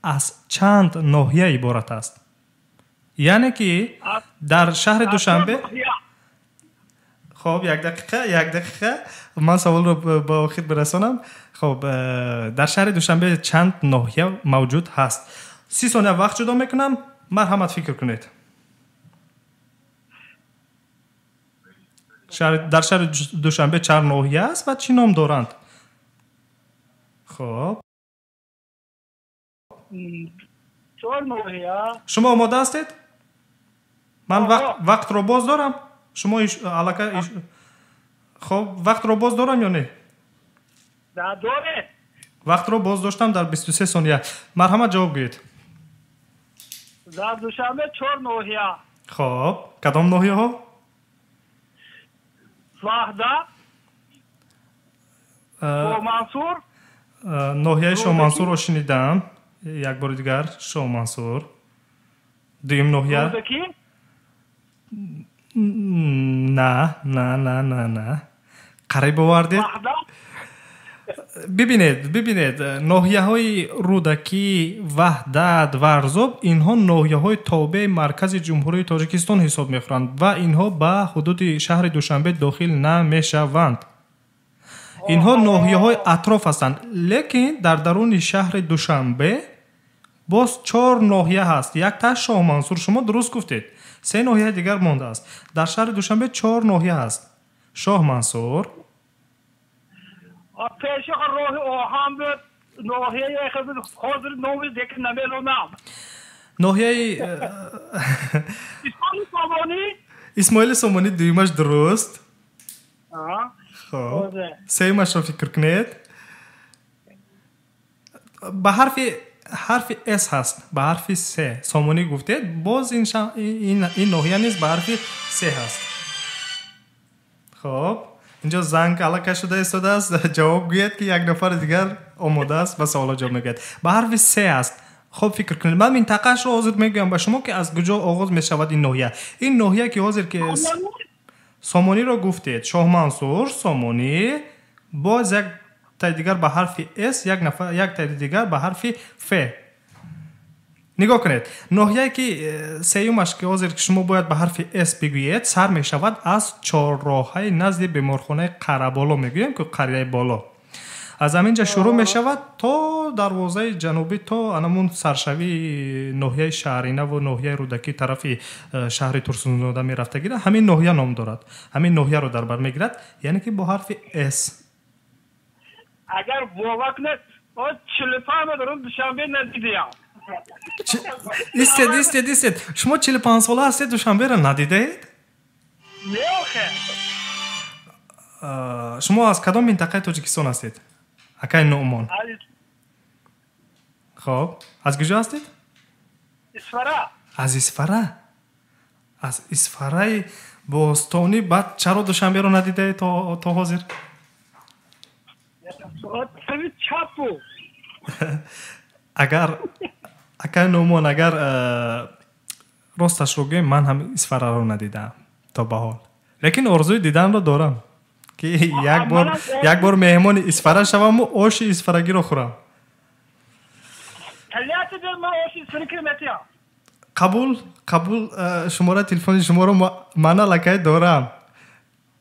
аз чанд ноҳия иборат аст? Яъне ки дар шаҳри Душанбе. Хоб, як дақиқа, ман саволро ба охир бирасонам. Хоб, дар шаҳри Душанбе чанд ноҳия мавҷуд ҳаст? 30 сония вақт ҷудо мекунам. Марҳамат, фикр кунед. Дар шаҳри Душанбе чанд ноҳия аст ва чӣ ном доранд? Хоб, чор ноҳия. Шумо омода ҳастед? Ман вақтро боз дорам. Шумо аллакай, хоб, вақтро боз дорам ё не? Доред. Вақтро боз доштам дар 23 сония. Марҳамат, ҷавоб гӯед. Дар Душанбе чор ноҳия. Хоб, кадом ноҳияҳо? Ваҳдат, Шоҳмансур. Ноҳияи Шоҳмансурро шунидам. Як бори дигар Шоҳмансур. Дуюм ноҳия? Рӯдакӣ? На. Қариб овардед. Бибинед, ноҳияҳои Рӯдакӣ, Ваҳдат, Варзоб инҳо ноҳияҳои тобеи маркази Ҷумҳурии Тоҷикистон ҳисоб мехӯранд ва инҳо ба ҳудуди шаҳри Душанбе дохил намешаванд. Инҳо ноҳияҳои атроф ҳастанд, лекин дар даруни шаҳри Душанбе боз чор ноҳия ҳаст. Якташ Шоҳмансур, шумо дуруст гуфтед. Се ноҳияи дигар мондааст. Дар шаҳри Душанбе чор ноҳия ҳаст. Шоҳмансур, пеши роҳи оҳан буд, ноҳияи ҳозир номи дигар намедонам. Ноҳияи Исмоили Сомонӣ. Исмоили Сомонӣ дуюмаш дуруст. Хоб, сеюмашро фикр кунед. Ба ҳарфи С ҳаст, ба ҳарфи С. Сомонӣ гуфтед, боз ин ноҳия низ ба ҳарфи С ҳаст. Хоб, инҷо занг аллакай шуда истодааст. Ҷавоб гӯяд, ки як нафари дигар омода аст ба саволҳо ҷавоб мегӯяд. Ба ҳарфи С аст. Хоб, фикр кунед. Ман минтақаашро ҳозир мегӯям ба шумо, ки аз куҷо оғоз мешавад ин ноҳия. Ин ноҳия ки ҳозир ки Сомониро гуфтед, Шоҳмансур, Сомонӣ, боз як таи дигар ба ҳарфи С, як таи дигар ба ҳарфи Ф. Нигоҳ кунед, ноҳияе ки сеюмаш ки ҳозир шумо бояд ба ҳарфи С бигӯед, сар мешавад аз чорроҳаи назди беморхонаи Қараболо, мегӯем ки қарияи боло. Аз ҳамин ҷа шурӯъ мешавад то дарвозаи ҷанубӣ, то анамун саршавии ноҳияи Шаҳринаву ноҳияи Рӯдакӣ тарафи шаҳри Турсунзода мерафтагида, ҳамин ноҳия ном дорад. Ҳамин ноҳияро дар бар мегирад, яъне ки бо ҳарфи С. Агар бовар кунед, 45 дорам, Душанбе надидаям. Истед. Шумо 45 сола ҳастед, Душанберо надидаед? Не, охе. Шумо аз кадом минтақаи Тоҷикистон ҳастед, акай Нуъмон? Хоб, аз куҷо ҳастед? Исфара. Аз Исфара? Аз Исфараи бостонӣ. Баъд чаро Душанберо надидаед то ҳозир? Агар, акай Нуъмон, агар росташро гӯем, ман ҳам Исфараро надидаам то ба ҳол, лекин орзуи диданро дорам, ки як бор меҳмони Исфара шаваму оши исфарагиро хӯрам. Қабул, қабул. Шумораи телефони шуморо ман аллакай дорам,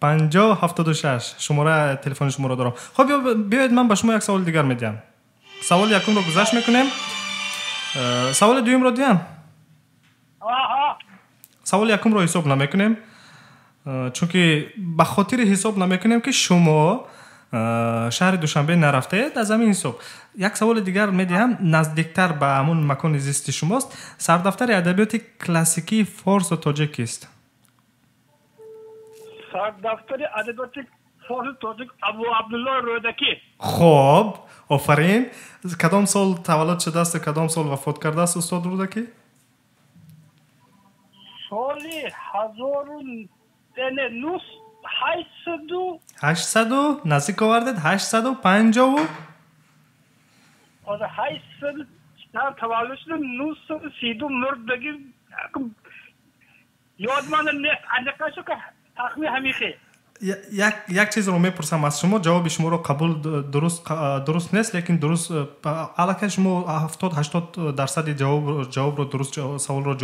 50 76, шумораи телефони шуморо дорам. Хоб, биёед, ман ба шумо як саволи дигар медиҳам. Саволи якумро гузашт мекунем, саволи дуюмро диҳам. Саволи якумро ҳисоб намекунем, чунки ба хотири ҳисоб намекунем, ки шумо шаҳри Душанбе нарафтаед. Аз ҳамин ҳисоб як саволи дигар медиҳам, наздиктар ба ҳамун макони зисти шумост. Сардафтари адабиёти классикии форсу тоҷик кист? Сардафтари адабиёти форсу тоҷик Абу Абдулло Рӯдакӣ. Хоб, офарин. Кадом сол таваллуд шудааст, кадом сол вафот кардааст устод Рӯдакӣ? Соли ҳазору ҳаштсаду 800, наздик овардед, 850-у 800 таваллуд шуда, 932 мурдаги. Ёдмана нест аниқашу, тахмин ҳамихе. Як чизро мепурсам аз шумо, ҷавоби шуморо қабул. Дуруст нест, лекин дуруст аллакай шумо 70-80 дарсади ҷавобро дуруст, саволро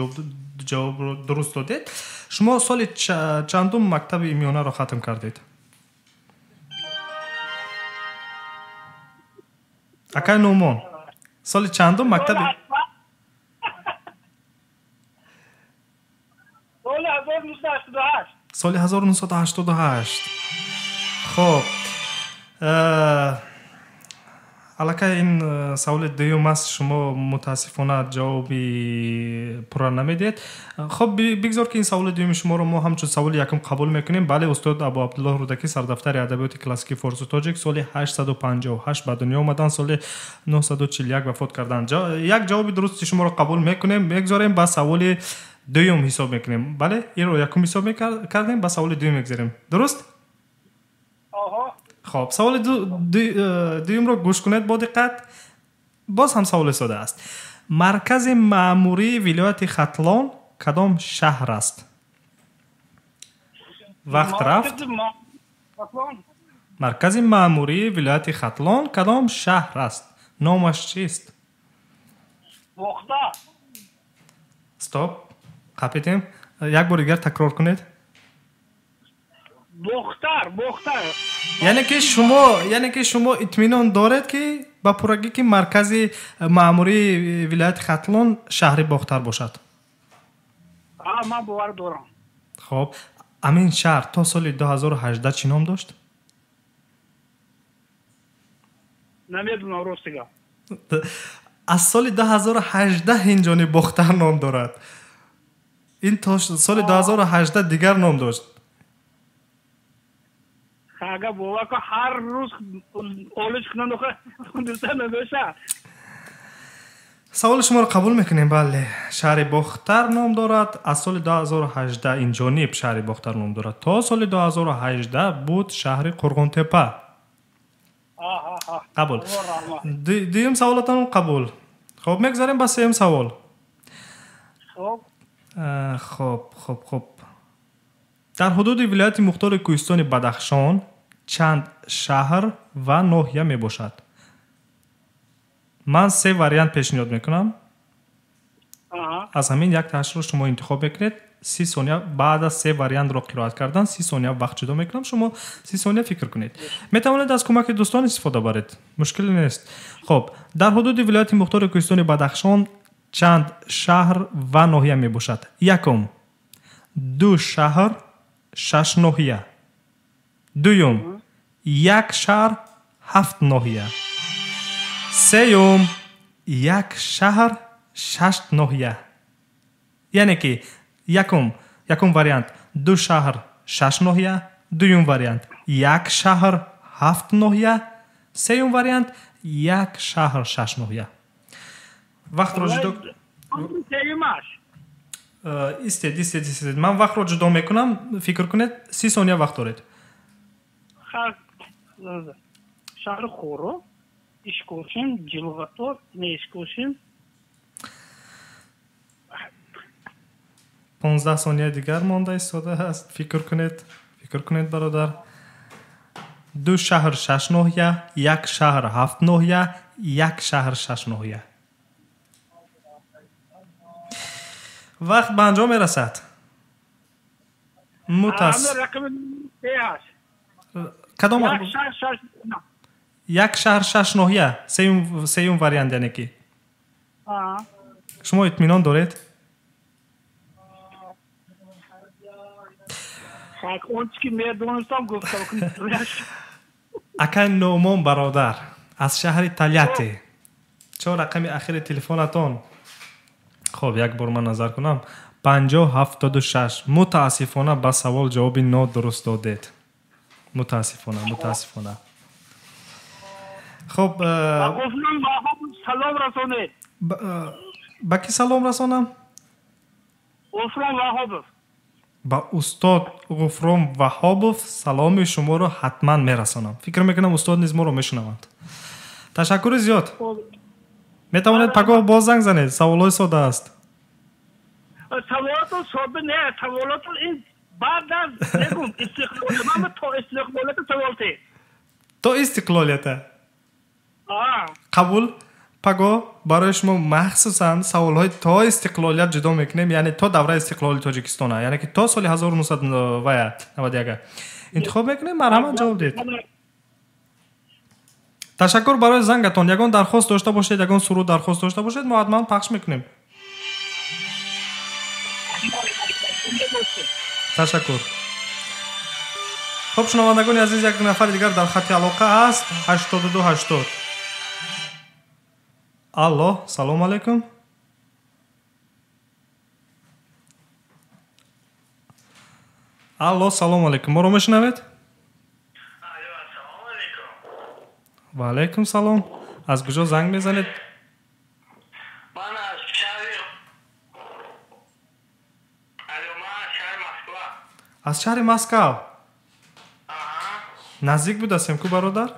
ҷавобро дуруст додед. Шумо соли чандум мактаби миёнаро хатм кардед, акай Нуъмон? Соли чандум мактаби Соли 1988. Соли 1988. Хоб, аллакай ин саволи дуюм аст, шумо мутаассифона ҷавоби пурра намедиҳед. Хоб, бигзор, ки ин саволи дуюми шуморо мо ҳамчун саволи якум қабул мекунем. Бале, устод Абу Абдуллоҳ Рӯдакӣ, сардафтари адабиёти классикии форсу тоҷик, соли 858 ба дунё омаданд, соли 941 вафот карданд. Як ҷавоби дурусти шуморо қабул мекунем, мегзорем, ба саволи дуюм ҳисоб мекунем. Бале, инро якум ҳисоб кардем, ба саволи дуюм мегзарем, дуруст? Хоб, саволи дуюмро гӯш кунед бо диққат. Боз ҳам саволи сода аст. Маркази маъмурии вилояти Хатлон кадом шаҳр аст? Вақт рафт. Маркази маъмурии вилояти Хатлон кадом шаҳр аст, номаш чист? Стоп, қапитем. Як бор дигар такрор кунед. Бохтар, Бохтар. Яъне ки шумо итминон доред, ки ба пуррагӣ, ки маркази маъмурии вилояти Хатлон шаҳри Бохтар бошад? Ман бовар дорам. Хоб, ҳамин шаҳр то соли 2018 чӣ ном дошт? Намедонам, ростига. Аз соли 2018 инҷони Бохтар ном дорад. Ин то соли 2018 дигар ном дошт. Ага, бовар кун, ҳар рӯз олиш кунам, намеша. Саволи шуморо қабул мекунем. Бале, шаҳри Бохтар ном дорад аз соли 2018. Инҷониб шаҳри Бохтар ном дорад, то соли 2018 буд шаҳри Қурғонтепа. Қабул, дуюм саволатон қабул. Хоб, мегзарем ба сеюм савол. Хоб, дар ҳудуди вилояти мухтори кӯҳистони Бадахшон чанд шаҳр ва ноҳия мебошад? Ман се вариант пешниҳод мекунам, аз ҳамин як таашро шумо интихоб мекунед. 30 сония баъд аз се вариантро қироат кардан, 30 сония вақт ҷудо мекунам, шумо 30 сония фикр кунед. Метавонед аз кӯмаки дӯстон истифода баред, мушкиле нест. Хоб, дар ҳудуди вилояти мухтори кӯҳистони Бадахшон чанд шаҳр ва ноҳия мебошад? Якум: ду шаҳр, шаш ноҳия. Дуюм: як шаҳр, ҳафт ноҳия. Сеюм: як шаҳр, шаш ноҳия. Яъне ки якум вариант: ду шаҳр, шаш ноҳия. Дуюм вариант: Як шаҳр ҳафт ноҳия. Сеюм вариант: як шаҳр шаш ноҳия. Вақтро ҷудо Сеюмаш. Истед, истед, истед, ман вақтро ҷудо мекунам, фикр кунед, 30 сония вақт доред. Шаҳри Хоруғ, Ишкошим, Ҷилғатор, не, Ишкошим. 15 сония дигар монда истодааст. Фикр кунед, фикр кунед, бародар. Ду шаҳр шаш ноҳия, як шаҳр ҳафт ноҳия, як шаҳр шаш ноҳия. Вақт ба анҷом мерасад. Мутас кадом? Як шаҳр шаш ноҳия, сеюм вариант, яъне ки шумо итминон доред? Акай Нуъмон бародар аз шаҳри Тольятти, чор рақами ахири телефонатон, хоб, як бор ман назар кунам, 5076. Мутаассифона, ба савол ҷавоби нодуруст додед. Мутаассифона, мутаассифона. Хоб, салом расонед. Ба кӣ салом расонам? Ғуфрон Ваҳобов. Ба устод Ғуфрон Ваҳобов саломи шуморо ҳатман мерасонам. Фикр мекунам, устод низ моро мешунаванд. Ташаккури зиёд. Метавонед пагоҳ боз занг занед, саволҳои сода аст. Саволотон сода не, саволотон ин баъд аз мегум истиқлолият, то истиқлолията савол те. То истиқлолията? Қабул. Пагоҳ барои шумо махсусан саволҳои то истиқлолият ҷудо мекунем, яъне то давраи истиқлоли Тоҷикистона, яъне ки то соли 1991 интихоб мекунем. Марҳамат, ҷавоб диҳед. Ташаккур барои зангатон. Ягон дархост дошта бошед, ягон суруд дархост дошта бошед, мо ҳатман пахш мекунем. Ташаккур. Хуб, шунавандагони азиз, як нафари дигар дар хатти алоқа аст. 82 80. Алло, салому алайкум. Алло, салому алайкум, моро мешунавед? Ва алайкум салом. Аз куҷо занг мезанед? Ман аз шаҳри, алло, ман аз шаҳри Москва. Аз шаҳри Москав? Наздик будастем ку, бародар.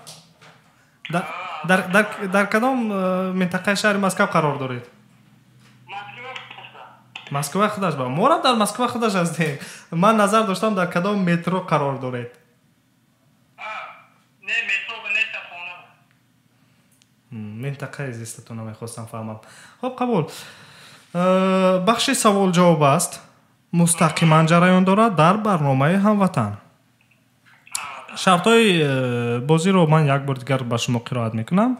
Дар кадом минтақаи шаҳри Москав қарор доред? Москва худаш ба морам, дар Москва худаш ҳастем. Ман назар доштам, дар кадом метро қарор доред. Не, метро неста, хона. Минтақаи зистатонро мехостам фаҳмам. Хуб, қабул. Бахши савол ҷавоб аст, мустақиман ҷараён дорад дар барномаи Ҳамватан. Шартҳои бозиро ман як бор дигар ба шумо қироат мекунам.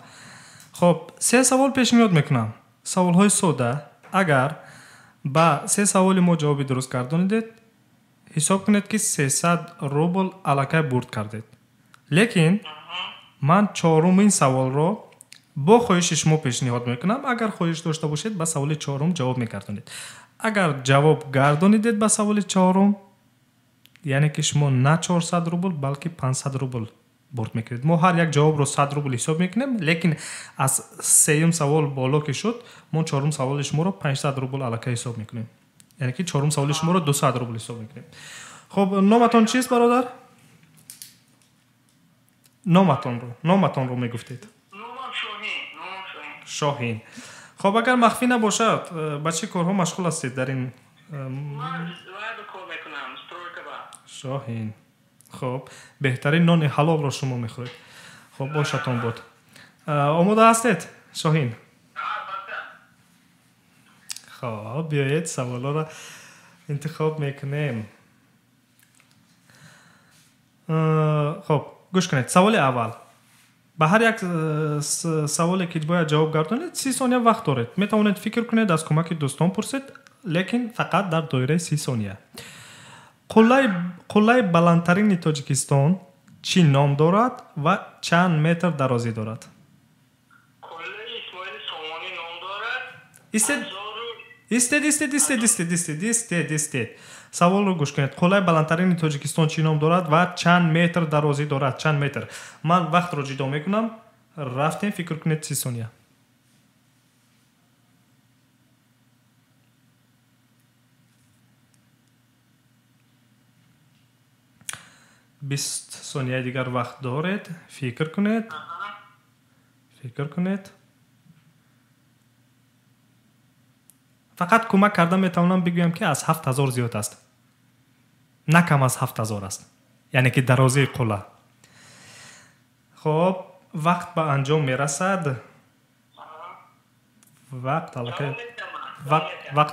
Хуб, се савол пешниҳод мекунам, саволҳои сода. Агар ба се саволи мо ҷавоби дуруст гардонидед, ҳисоб кунед, ки 300 рубл аллакай бурд кардед. Лекин ман чорумин саволро бо хоҳиши шумо пешниҳод мекунам. Агар хоҳиш дошта бошед, ба саволи чорум ҷавоб мегардонед. Агар ҷавоб гардонидед ба саволи чорум, яъне ки шумо на 400 рубл, балки 500 рубл бурд мекунед. Мо ҳар як ҷавобро 100 рубл ҳисоб мекунем, лекин аз сеюм савол боло ки шуд, мо чорум саволи шуморо 500 рубл аллакай ҳисоб мекунем, яъне ки чорум саволи шуморо 200 рубл ҳисоб мекунем. Хуб, номатон чист, бародар? Номатонро мегуфтед. Шоҳин. Хуб, агар махфӣ набошад, ба чӣ корҳо машғул ҳастед дар ин? Шоҳин, хуб, беҳтарин нони ҳалолро шумо мехӯред. Хуб, бошатон буд. Омода ҳастед, Шоҳин? Хоб, биёед, саволҳоро интихоб мекунем. Хуб, гӯш кунед, саволи аввал. Ба ҳар як саволе ки бояд ҷавоб гардонед, 30 сония вақт доред. Метавонед фикр кунед, аз кӯмаки дӯстон пурсед, лекин фақат дар доираи 30 сония. Қуллаи баландтарини Тоҷикистон чӣ ном дорад ва чанд метр дарозӣ дорад? Қуллаи Исмоили Сомонӣ ном дорад. Истед. Истед, истед, истед, истед, истед, истед, истед. Саволро гӯш кунед. Қуллаи баландтарини Тоҷикистон чӣ ном дорад ва чанд метр дарозӣ дорад? Чанд метр? Ман вақтро ҷудо мекунам. Рафтем, фикр кунед 30 сония. 20 сонияи дигар вақт доред. Фикр кунед. Фикр кунед. Фақат кӯмак карда метавонам бигӯям, ки аз 7000 зиёд аст. На кам аз 7000 аст. Яъне ки дарозии қулла. Хоб, вақт ба анҷом мерасад. Вақт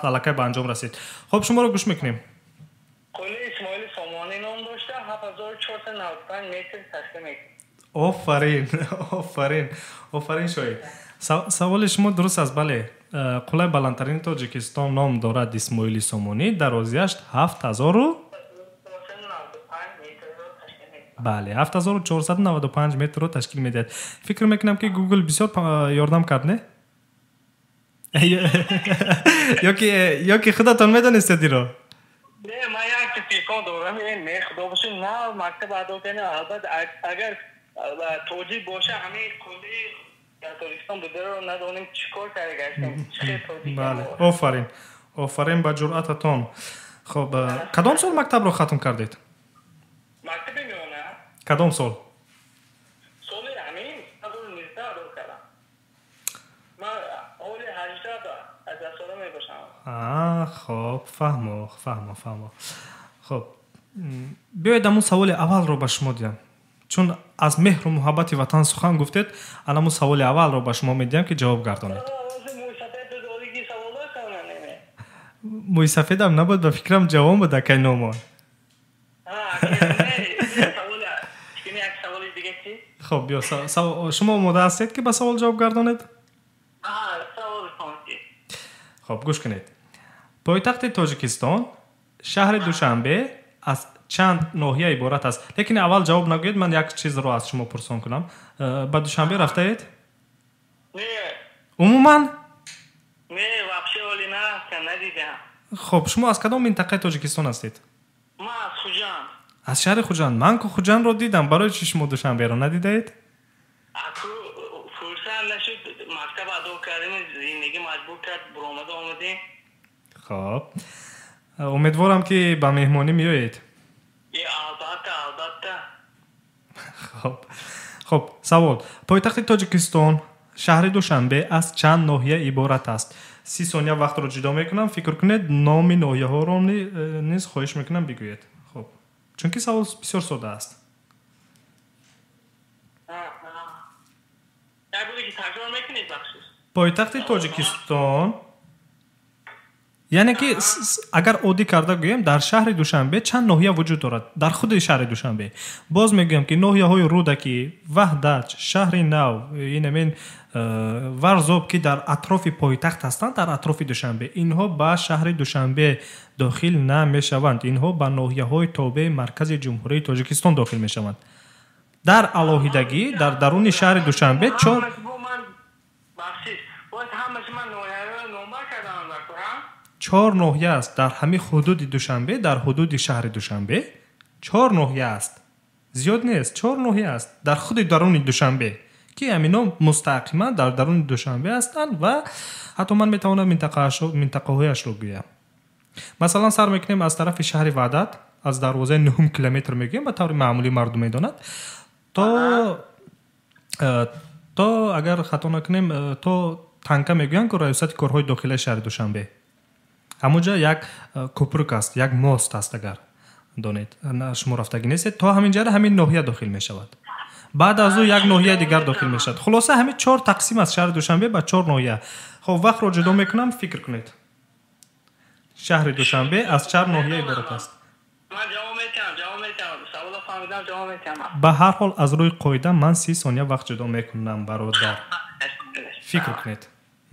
аллакай ба анҷом расид. Хоб, шуморо гӯш мекунем. Қуллаи Исмоили Сомонӣ ном дошта, 7495 метр ташкил мекунад. Офарин, офарин, офарин, Шоҳид. Саволи шумо дуруст аст, бале. Қуллаи баландтарини Тоҷикистон ном дорад Исмоили Сомонӣ, дарозиаш 7000 бале, 7495 метрро ташкил медиҳад. Фикр мекунам, ки Google бисёр ёрдам кард, не? Ёки худатон медонистед иро? Не, ман як телефон дорам, не, худо бошад, на мактаб адо кардам, албатта агар тоҷик боша, ҳамин қуллаи дар Тоҷикистон бударо надонем, чӣ кор карда гаштем, чӣ тоҷик. Бале, офарин, офарин ба ҷуръататон. Хоб, кадом сол мактабро хатм кардед? Мактаби миёна. Кадом сол? Соли ҳамин 2019 адо кардам. Ман ҳоли 18 сола мебошам. Хоб, фаҳмо, фаҳмо, фаҳмо. Хоб, биёед ҳамун саволи аввалро ба шумо диҳам. Чун аз меҳру муҳаббати ватан сухан гуфтед, анамун саволи аввалро ба шумо медиҳам, ки ҷавоб гардонед. Мӯйсафедам набуд, ба фикрам ҷавон буд акай Номон. Хоб, биё, шумо омода ҳастед, ки ба савол ҷавоб гардонед? Хоб, гӯш кунед. Пойтахти Тоҷикистон шаҳри Душанбе аз чанд ноҳия иборат аст? Лекин аввал ҷавоб нагӯед, ман як чизро аз шумо пурсон кунам. Ба Душанбе рафтаед? Не. Умуман? Не, вообще оли нарафтам, надидам. Хоб, шумо аз кадом минтақаи Тоҷикистон ҳастед? Ман аз Хуҷанд. Аз шаҳри Хуҷанд. Ман ку Хуҷандро дидам. Барои чӣ шумо Душанберо надидаед? Аку фурсат нашуд, мактаб адо кардем, зиндагӣ маҷбур кард, буромада омадем. Хоб, умедворам, ки ба меҳмонӣ меоед. Албатта, албатта. Хоб, хоб, савол: пойтахти Тоҷикистон шаҳри Душанбе аз чанд ноҳия иборат аст? 30 сония вақтро ҷудо мекунам, фикр кунед, номи ноҳияҳоро низ хоҳиш мекунам бигӯед. Хоб, чунки савол бисёр сода аст. Пойтахти Тоҷикистон, яъне ки агар оддӣ карда гӯем, дар шаҳри Душанбе чанд ноҳия вуҷуд дорад? Дар худи шаҳри Душанбе. Боз мегӯям, ки ноҳияҳои Рӯдакӣ, Ваҳдат, Шаҳри Нав, инамин Варзоб, ки дар атрофи пойтахт ҳастанд, дар атрофи Душанбе, инҳо ба шаҳри Душанбе дохил намешаванд. Инҳо ба ноҳияҳои тобеи маркази Ҷумҳурии Тоҷикистон дохил мешаванд. Дар алоҳидагӣ дар даруни шаҳри Душанбе чор ноҳия аст. Дар ҳамин ҳудуди Душанбе, дар ҳудуди шаҳри Душанбе чор ноҳия аст. Зиёд нест, чор ноҳия аст дар худи даруни Душанбе, ки ҳамино мустақиман дар даруни Душанбе ҳастанд ва ҳатто ман метавонам минтақаҳояшро гӯям. Масалан, сар мекунем аз тарафи шаҳри Ваҳдат, аз дарвозаи нуҳум километр мегӯем, ба таври маъмулӣ мардум медонад, то агар хато накунем, то Танка мегӯянд ку, раёсати корҳои дохилаи шаҳри Душанбе. Ҳамонҷа як кӯпрук аст, як мост аст, агар донед, шумо рафтагӣ нестед, то ҳамин ҷара ҳамин ноҳия дохил мешавад. Баъд аз ӯ як ноҳияи дигар дохил мешавад. Хулоса, ҳамин чор тақсим аст шаҳри Душанбе ба чор ноҳия. Хоб, вақтро ҷудо мекунам, фикр кунед. Шаҳри Душанбе аз чанд ноҳия иборат аст? Ба ҳар ҳол, аз рӯи қоида ман 30 сония вақт ҷудо мекунам, бародар. Фикр кунед,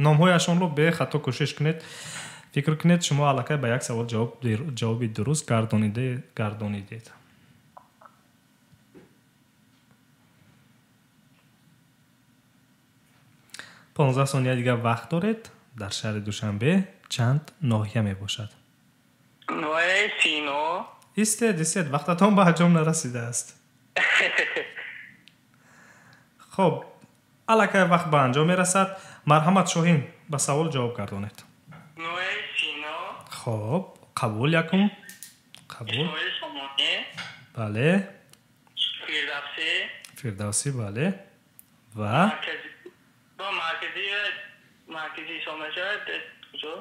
номҳояшонро бехато кӯшиш кунед. Фикр кунед, шумо аллакай ба як савол ҷавоби дуруст гардонидед. 15 сония дигар вақт доред. Дар шаҳри Душанбе чанд ноҳия мебошад? Ноҳияи Сино. Истед, истед, вақтатон ба анҷом нарасидааст. Хоб, аллакай вақт ба анҷом мерасад. Марҳамат, Шоҳин, ба савол ҷавоб гардонед. Ноҳияи Сино. Хоб, қабул, якум. Қабул. Исмоили Сомонӣ. Бале. Фирдавсӣ. Фирдавсӣ, бале. Ва марказӣ ҳисоб мешавад куҷо?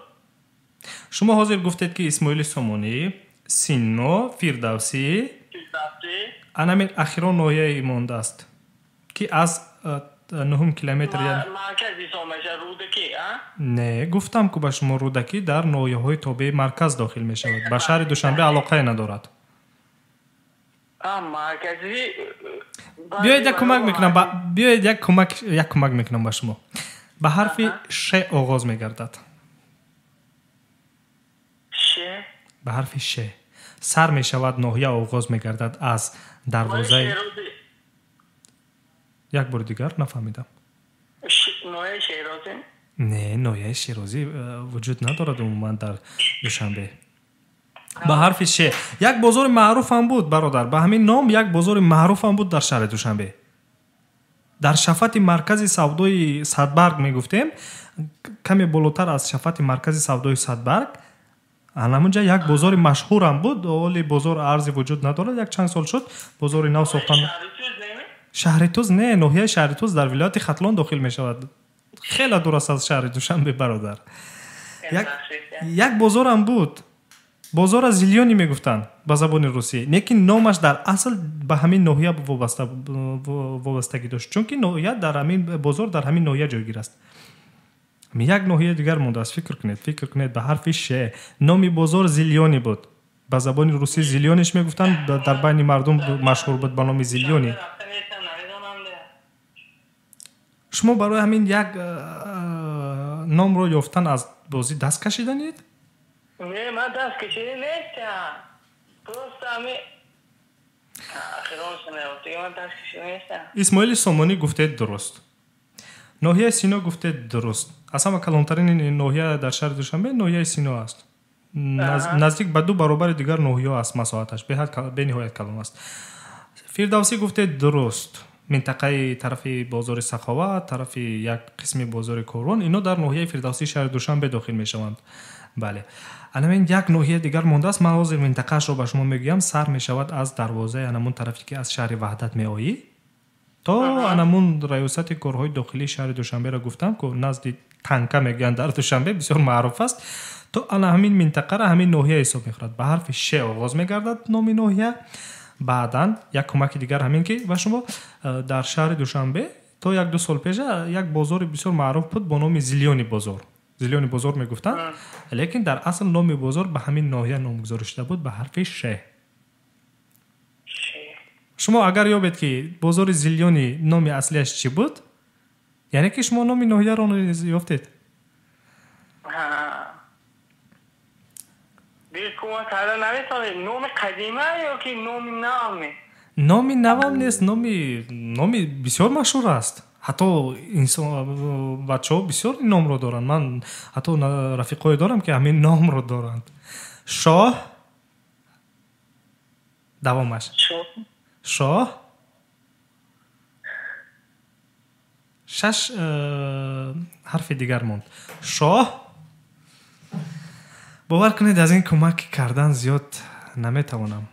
Шумо ҳозир гуфтед, ки Исмоили Сомонӣ, Сино, Фирдавсӣ. Фирдавсӣ. Анамин ахирон ноҳияи мондааст, ки аз нуҳум километр марказ ҳисоб мешавад Рӯдакӣ, а? Не, гуфтам ку ба шумо, Рӯдакӣ дар ноҳияҳои тобеи марказ дохил мешавад, ба шаҳри Душанбе алоқае надорад. Марказӣ. Биёед, як кӯмак мекунам, биёед, як кӯмак мекунам ба шумо. Ба ҳарфи Ш оғоз мегардад. Ш. Ба ҳарфи Ш сар мешавад, ноҳия оғоз мегардад аз дарвозаи. Як бори дигар, нафаҳмидам. Ноҳияи Шерозӣ. Не, ноҳияи Шерозӣ вуҷуд надорад умуман дар Душанбе. Ба ҳарфи Ш як бозори маъруфам буд, бародар, ба ҳамин ном як бозори маъруфам буд дар шаҳри Душанбе, дар шафати маркази савдои Садбарг мегуфтем, каме болотар аз шафати маркази савдои Садбарг анамунҷа як бозори машҳурам буд. Оли бозор арзи вуҷуд надорад, як чанд сол шуд, бозори нав сохтан. Шаҳритуз не, ноҳияи Шаҳритуз дар вилояти Хатлон дохил мешавад, хеле дур аст аз шаҳри Душанбе, бародар. Як бозорам буд, бозора Зелёный мегуфтанд ба забони русӣ, лекин номаш дар асл ба ҳамин ноҳия вобастагӣ дошт, чунки ноҳия дар ҳамин бозор дар ҳамин ноҳия ҷойгир аст. Як ноҳияи дигар мондааст. Фикр кунед, фикр кунед, ба ҳарфи Ш номи бозор Зелёный буд, ба забони русӣ Зелёный ш мегуфтанд, дар байни мардум машҳур буд ба номи Зелёный. Шумо барои ҳамин як номро ёфтан аз бозӣ даст кашиданед? Не, ман даст кашида нестам, просто ҳами ахиронша наёфтига, ман даст кашида нестам. Исмоили Сомонӣ гуфтед, дуруст. Ноҳияи Сино гуфтед, дуруст. Аз ҳама калонтарин ноҳия дар шаҳри Душанбе ноҳияи Сино аст, наздик ба ду баробари дигар ноҳияҳо аст масоҳаташ, бениҳоят калон аст. Фирдавсӣ гуфтед, дуруст. Минтақаи тарафи бозори Саховат, тарафи як қисми бозори Корвон, ино дар ноҳияи Фирдавсии шаҳри Душанбе дохил мешаванд, бале. Анамин як ноҳия дигар мондааст, ман ҳозир минтақаашро ба шумо мегӯям. Сар мешавад аз дарвозаи анамун тарафе, ки аз шаҳри Ваҳдат меоӣ, то анамун раёсати корҳои дохилии шаҳри Душанберо гуфтам ку, назди танка мегӯянд, дар Душанбе бисёр маъруф аст, то ана ҳамин минтақара ҳамин ноҳия ҳисоб мехӯрад. Ба ҳарфи Ш оғоз мегардад номи ноҳия. Баъдан як кӯмаки дигар ҳамин ки ба шумо дар шаҳри Душанбе то як-ду сол пеша як бозори бисёр маъруф буд бо номи Зелёный бозор, Зелёный бозор мегуфтанд, лекин дар асл номи бозор ба ҳамин ноҳия номгузорӣ шуда буд, ба ҳарфи Ш. Шумо агар ёбед, ки бозори Зелёный номи аслиаш чӣ буд, яъне ки шумо номи ноҳияро ёфтед. Кӯмак карда наметавонед? Номи қадима ё ки номи навме? Номи навам нест, номи бисёр машҳур аст, ҳатто инсон, бачаҳо бисёр ин номро доранд. Ман ҳатто рафиқое дорам, ки ҳамин номро доранд. Шоҳ, давомаш шоҳ, шаш ҳарфи дигар монд. Шоҳ, бовар кунед, аз ин кӯмак кардан зиёд наметавонам.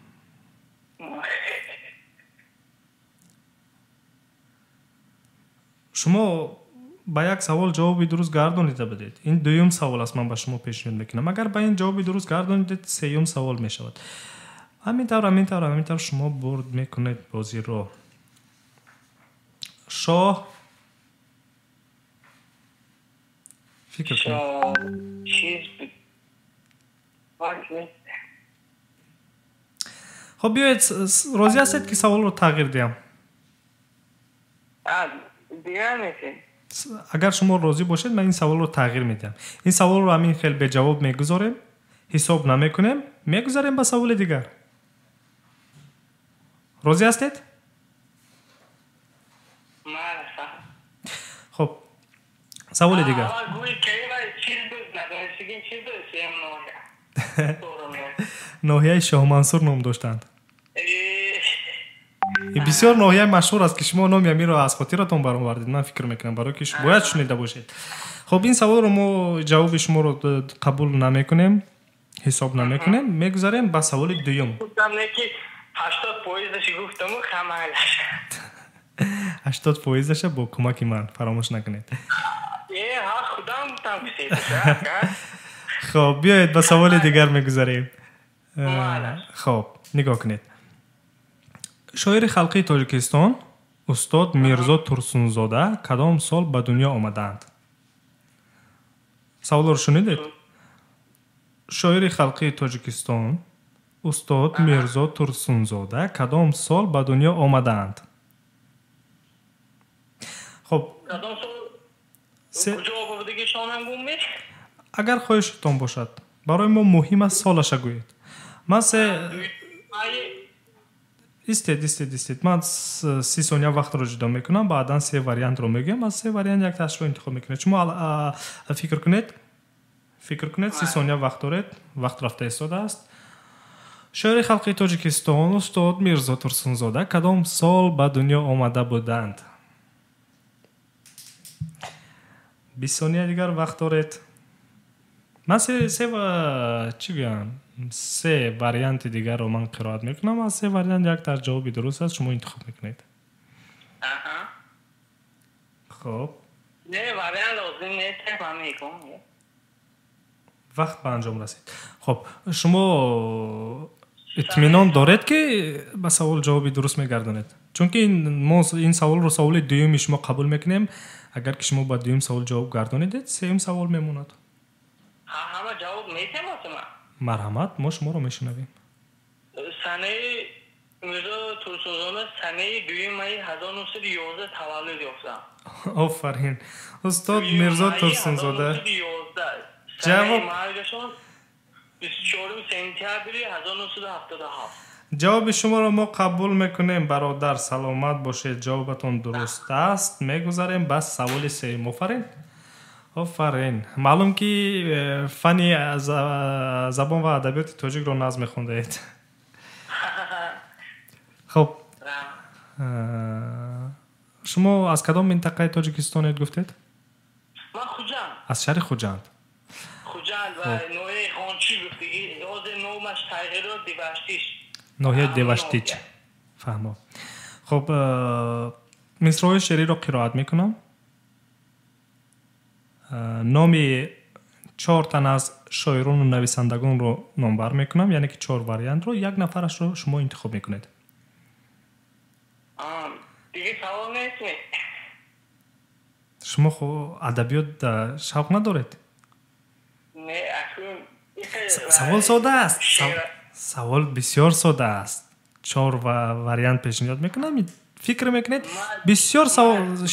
Шумо ба як савол ҷавоби дуруст гардонида будед, ин дуюм савол аст ман ба шумо пешниҳод мекунам. Агар ба ин ҷавоби дуруст гардонидед, сеюм савол мешавад. Ҳамин тавр, ҳамин тавр, ҳамин тавр шумо бурд мекунед бозиро. Шоҳ, фикр кунед. Хоб, биёед, розӣ ҳастед, ки саволро тағйир диҳам? Агар шумо розӣ бошед, ман ин саволро тағйир медиҳам. Ин саволро ҳамин хел беҷавоб мегузорем, ҳисоб намекунем, мегузарем ба саволи дигар. Розӣ ҳастед? Хуб. Саволи дигар. Ноҳияи Шоҳмансур ном доштанд. Бисёр ноҳияи машҳур аст, ки шумо номи амиро аз хотиратон баровардед. Ман фикр мекунам, барои ки бояд шунида бошед. Хоб, ин саволро мо ҷавоби шуморо қабул намекунем, ҳисоб намекунем, мегузарем ба саволи дуюм. 80%-аша бо кӯмаки ман фаромӯш накунед. Хоб, биёед ба саволи дигар мегузарем. Хоб, нигоҳ кунед. Шоири халқии Тоҷикистон устод Мирзо Турсунзода кадом сол ба дунё омадаанд? Саволро шунидед? Шоири халқии Тоҷикистон устод Мирзо Турсунзода кадом сол ба дунё омадаанд? Хоб, агар хоҳишатон бошад, барои мо муҳим аст солаша гӯед. Ман се истед, истед, истед. Ман 30 сония вақтро ҷудо мекунам, баъдан се вариантро мегӯям, аз се вариант якташро интихоб мекунед. Шумо фикр кунед, фикр кунед, 30 сония вақт доред, вақт рафта истодааст. Шоири халқи Тоҷикистон устод Мирзо Турсунзода кадом сол ба дунё омада буданд? 20 сония дигар вақт доред. Ман се чӣ гӯям? Се варианти дигарро ман қироат мекунам, аз се вариант якташ ҷавоби дуруст аст, шумо интихоб мекунед. Хоб. Не, вариант лозим нест, ман мегӯям. Вақт ба анҷом расид. Хоб, шумо итминон доред, ки ба савол ҷавоби дуруст мегардонед? Чунки мо ин саволро саволи дуюми шумо қабул мекунем. Агар ки шумо ба дуюм савол ҷавоб гардонидед, сеюм савол мемонад. Ҳама ҷавоб метавонам. Марҳамат, мо шуморо мешунавем. Санаи Мирзо Турсунзода санаи 2 майи 1911 таваллуд ёфтам. Офарин. Устод Мирзо Турсунзода. Ҷавоб 24 сентябри 1977. Ҷавоби шуморо мо қабул мекунем, бародар, саломат бошед, ҷавобатон дуруст аст. Мегузарем ба саволи сеюм. Офарин. Офарин. Маълум ки фани забон ва адабиёти тоҷикро нағз мехондаед. Хоб, шумо аз кадом минтақаи Тоҷикистонед гуфтед? Ман Хуҷанд. Аз шаҳри Хуҷанд. Хуҷанд ва ноҳияи Ғончӣ гуфтагӣ, ҳозир номаш тағйир ёфт, Деваштич. Ноҳияи Деваштич. Фаҳмо. Хоб, мисраҳои шеъриро қироат мекунам. Номи 4 тан аз шоирону нависандагонро номбар мекунам, яъне ки 4 вариантро, як нафарашро шумо интихоб мекунед. Дига савол нест? Шумо адабиёт шавқ надоред? Не, акун савол сода аст. Савол бисёр сода аст. 4 вариант пешниҳод мекунам, фикр мекунед. Бисёр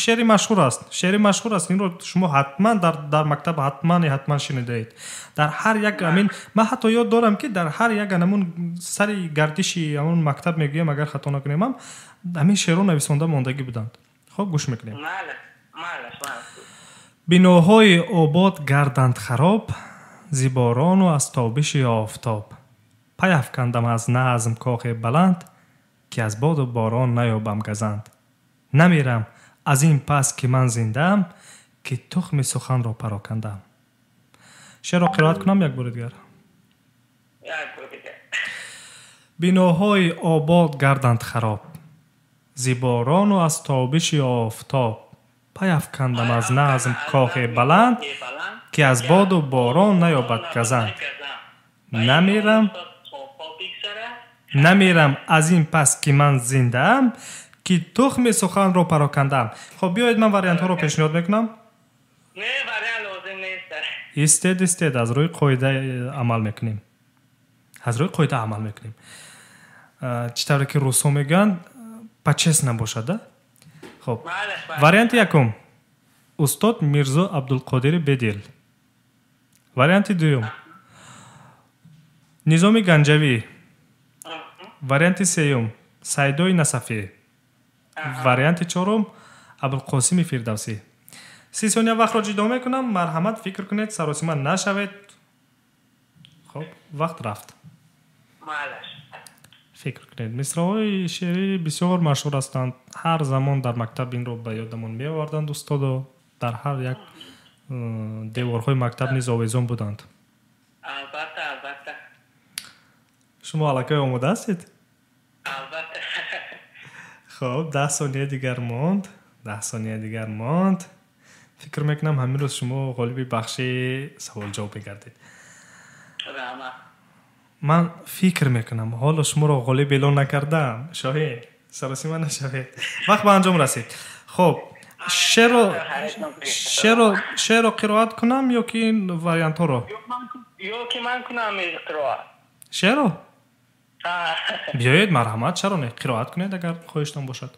шеъри машҳур аст. Шеъри машҳур аст. Инро шумо ҳатман дар мактаб ҳатман шунидаед. Дар ҳар як амин ман ҳатто ёд дорам, ки дар ҳар як анамун сари гардиши ҳамон мактаб мегӯям, агар хато накунем, ҳам ҳамин шеърро нависонда мондагӣ буданд. Хоб, гӯш мекунем. Биноҳои обод гарданд хароб, зи борону аз тобиши офтоб. Пай афкандам аз назм кохи баланд, ки аз боду борон наёбам газанд. Намирам аз ин пас ки ман зиндаам, ки тухми суханро парокандам. Шеърро қироат кунам як бори дигар. Биноҳои обод гарданд хароб, зи борону аз тобиши офтоб. Пай афкандам аз назм кохи баланд, ки аз боду борон наёбад газанд. Намирам аз ин пас ки ман зиндаам, ки тухми суханро парокандаам. Хоб, биёед ман вариантҳоро пешниҳод мекунам. Не, вариант лозим нест. Истед, истед, аз рӯи қоида амал мекунем. Аз рӯи қоида амал мекунем. Чӣ тавре ки русҳо мегӯянд, по-честно бошад, да? Хоб, варианти якум устод Мирзо Абдулқодири Бедил. Варианти дуюм Низоми Ганҷавӣ. Варианти сеюм Сайдои Насафӣ. Варианти чорум Абулқосими Фирдавсӣ. 30 сония вақтро ҷудо мекунам. Марҳамат, фикр кунед, саросима нашавед. Хоб, вақт рафт. Фикр кунед. Мисраҳои шеърӣ бисёр машҳур ҳастанд. Ҳар замон дар мактаб инро ба ёдамон меоварданд устодо. Дар ҳар як деворҳои мактаб низ овезон буданд. Албатта, албатта. Шумо аллакай омода ҳастед? Албатта. Хоб, 10 сония дигар монд. 10 сония дигар монд. Фикр мекунам, ҳамин рӯз шумо ғолиби бахши савол-ҷавоб мегардед. Раҳмат. Ман фикр мекунам, ҳоло шуморо ғолиб эълон накардам. Шоҳин, саросима нашавед. Вақт ба анҷом расид. Хоб, шеърро қироат кунам ё ки ин вариантҳоро? Ё ки ман кунам қироат? Шеърро? Биёед, марҳамат, чаро не? Қироат кунед, агар хоҳиштон бошад.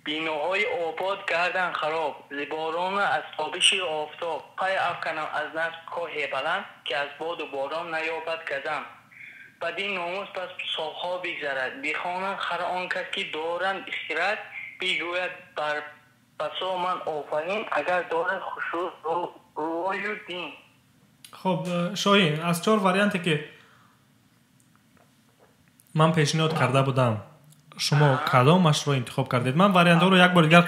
Биноҳои обод гардан хароб, зи борону аз тобиши офтоб, пай афканам аз нафс коҳе баланд, ки аз боду борон наёбад газам. Бадин номус пас солҳо бигзарад, бихонанд хар он кас, ки доранд хирад, бигӯяд бар басо ман офарин, агар дорад хушрӯ рӯю дин. Хоб, Шоҳин, аз чор варианте, ки ман пешниҳод карда будам, шумо кадомашро интихоб кардед? Ман вариантҳоро як бор дигар.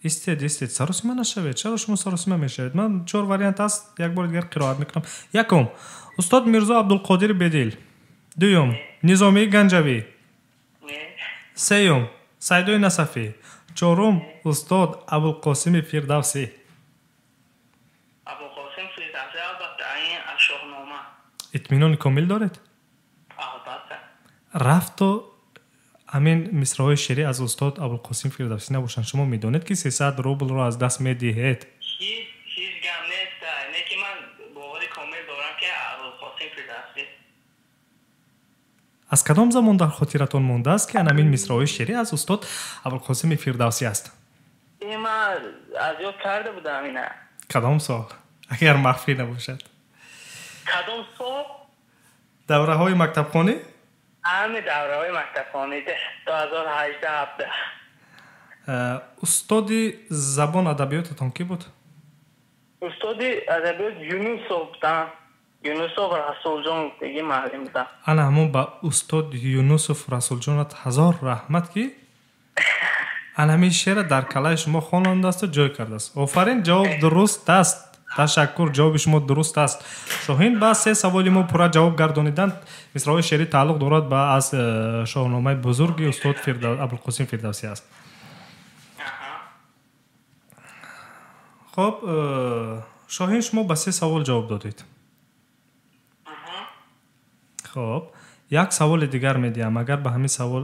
Истед, истед, саросима нашавед. Чаро шумо саросима мешавед? Ман чор вариант аст, як бори дигар қироат мекунам. Якум, устод Мирзо Абдулқодири Бедил. Дуюм, Низомии Ганҷавӣ. Сеюм, Сайдои Насафӣ. Чорум, устод Абулқосими Фирдавсӣ. Абулқосим Фирдавсӣ, албатта, ин аз Шоҳнома. Итминони комил доред? Албатта. Рафту ҳамин мисраҳои шеърӣ аз устод Абулқосим Фирдавсӣ набошанд, шумо медонед, ки 300 рублро аз даст медиҳед. Ҳеҷ гап нест, не ки ман бовари комил дорам, ки Абулқосим Фирдавсӣ. Аз кадом замон дар хотиратон мондааст, ки ҳамин мисраҳои шеърӣ аз устод Абулқосими Фирдавсӣ аст? Ман аз ёд карда будам ина. Кадом сол, агар махфӣ набошад? Кадом сол? Давраҳои мактабхонӣ? Ҳами давраҳои мактабхонӣ, 2018, 17. Устоди забон адабиётатон кӣ буд? Устоди адабиёт Юнусов будам. Юнусов Расулҷон деги муаллим будам. Ана ҳамон ба устод Юнусов Расулҷонат ҳазор раҳмат, ки ана ҳамин шеъра дар калаи шумо хонондасту ҷой кардааст. Офарин, ҷавоб дуруст аст. Ташаккур, ҷавоби шумо дуруст аст. Шоҳин, ба се саволи мо пурра ҷавоб гардониданд. Мисраҳои шеърӣ тааллуқ дорад ба аз Шоҳномаи бузурги устод Абулқосим Фирдавсӣ аст. Хоб, Шоҳин, шумо ба се савол ҷавоб додед. Хоб, як саволи дигар медиҳам. Агар ба ҳамин савол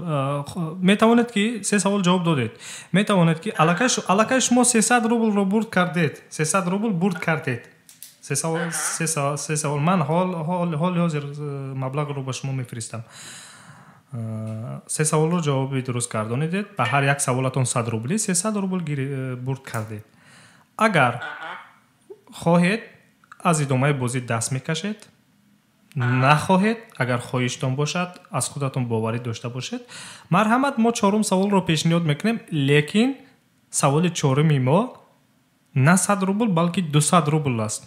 метавонед, ки се савол ҷавоб додед, метавонед, ки аллакай шумо 300 рублро бурд кардед. 300 рубл бурд кардед. Се савол. Ман ҳоли ҳозир маблағро ба шумо мефиристам. Се саволро ҷавоби дуруст гардонидед, ба ҳар як саволатон 100 рубли, 300 рубл бурд кардед. Агар хоҳед, аз идомаи бозӣ даст мекашед. Нахоҳед, агар хоҳиштон бошад, аз худатон боварӣ дошта бошед, марҳамат, мо чорум саволро пешниҳод мекунем. Лекин саволи чоруми мо на 100 рубл, балки 200 рубл аст.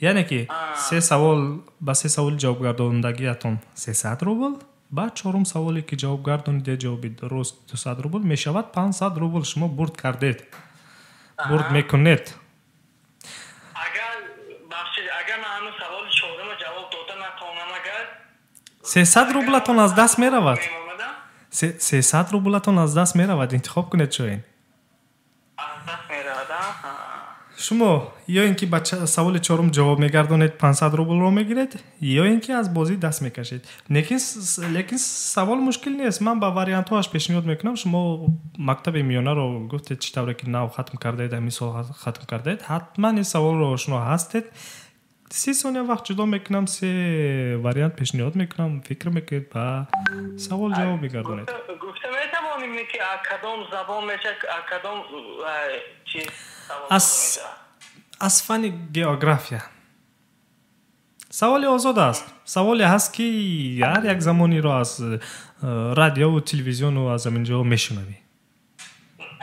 Яъне ки се савол, ба се саволи ҷавобгардондагиатон 300 рубл, ба чорум саволе, ки ҷавоб гардонидед ҷавоби дуруст, 200 рубл, мешавад 500 рубл. Шумо бурд кардед, бурд мекунед. Агар, бахшид, агар ман ҳамин саволи чорума ҷавоб дода натавонам, агар 300 рублатон аз даст меравад. Мемонадам? 300 рублатон аз даст меравад. Интихоб кунед, Шоҳин. Аз даст меравад? Шумо ё ин ки ба саволи чорум ҷавоб мегардонед, 500 рублро мегиред, ё ин ки аз бозӣ даст мекашед. Лекин савол мушкил нест. Ман ба вариантҳоаш пешниҳод мекунам. Шумо мактаби миёнаро гуфтед, чӣ тавре ки нав хатм кардаед, ҳамин сол хатм кардаед, ҳатман ин саволро ошно ҳастед. 30 сония вақт ҷудо мекунам, се вариант пешниҳод мекунам, фикр мекунед, ба савол ҷавоб мегардонед. Гуфта метавонем, ки аз кадом забон мешавад, аз кадом чиз савол мешавад? Аз фанни география. Саволи озод аст. Саволе ҳаст, ки ҳар як замониро аз радиову телевизиону аз ҳамин ҷо мешунавӣ.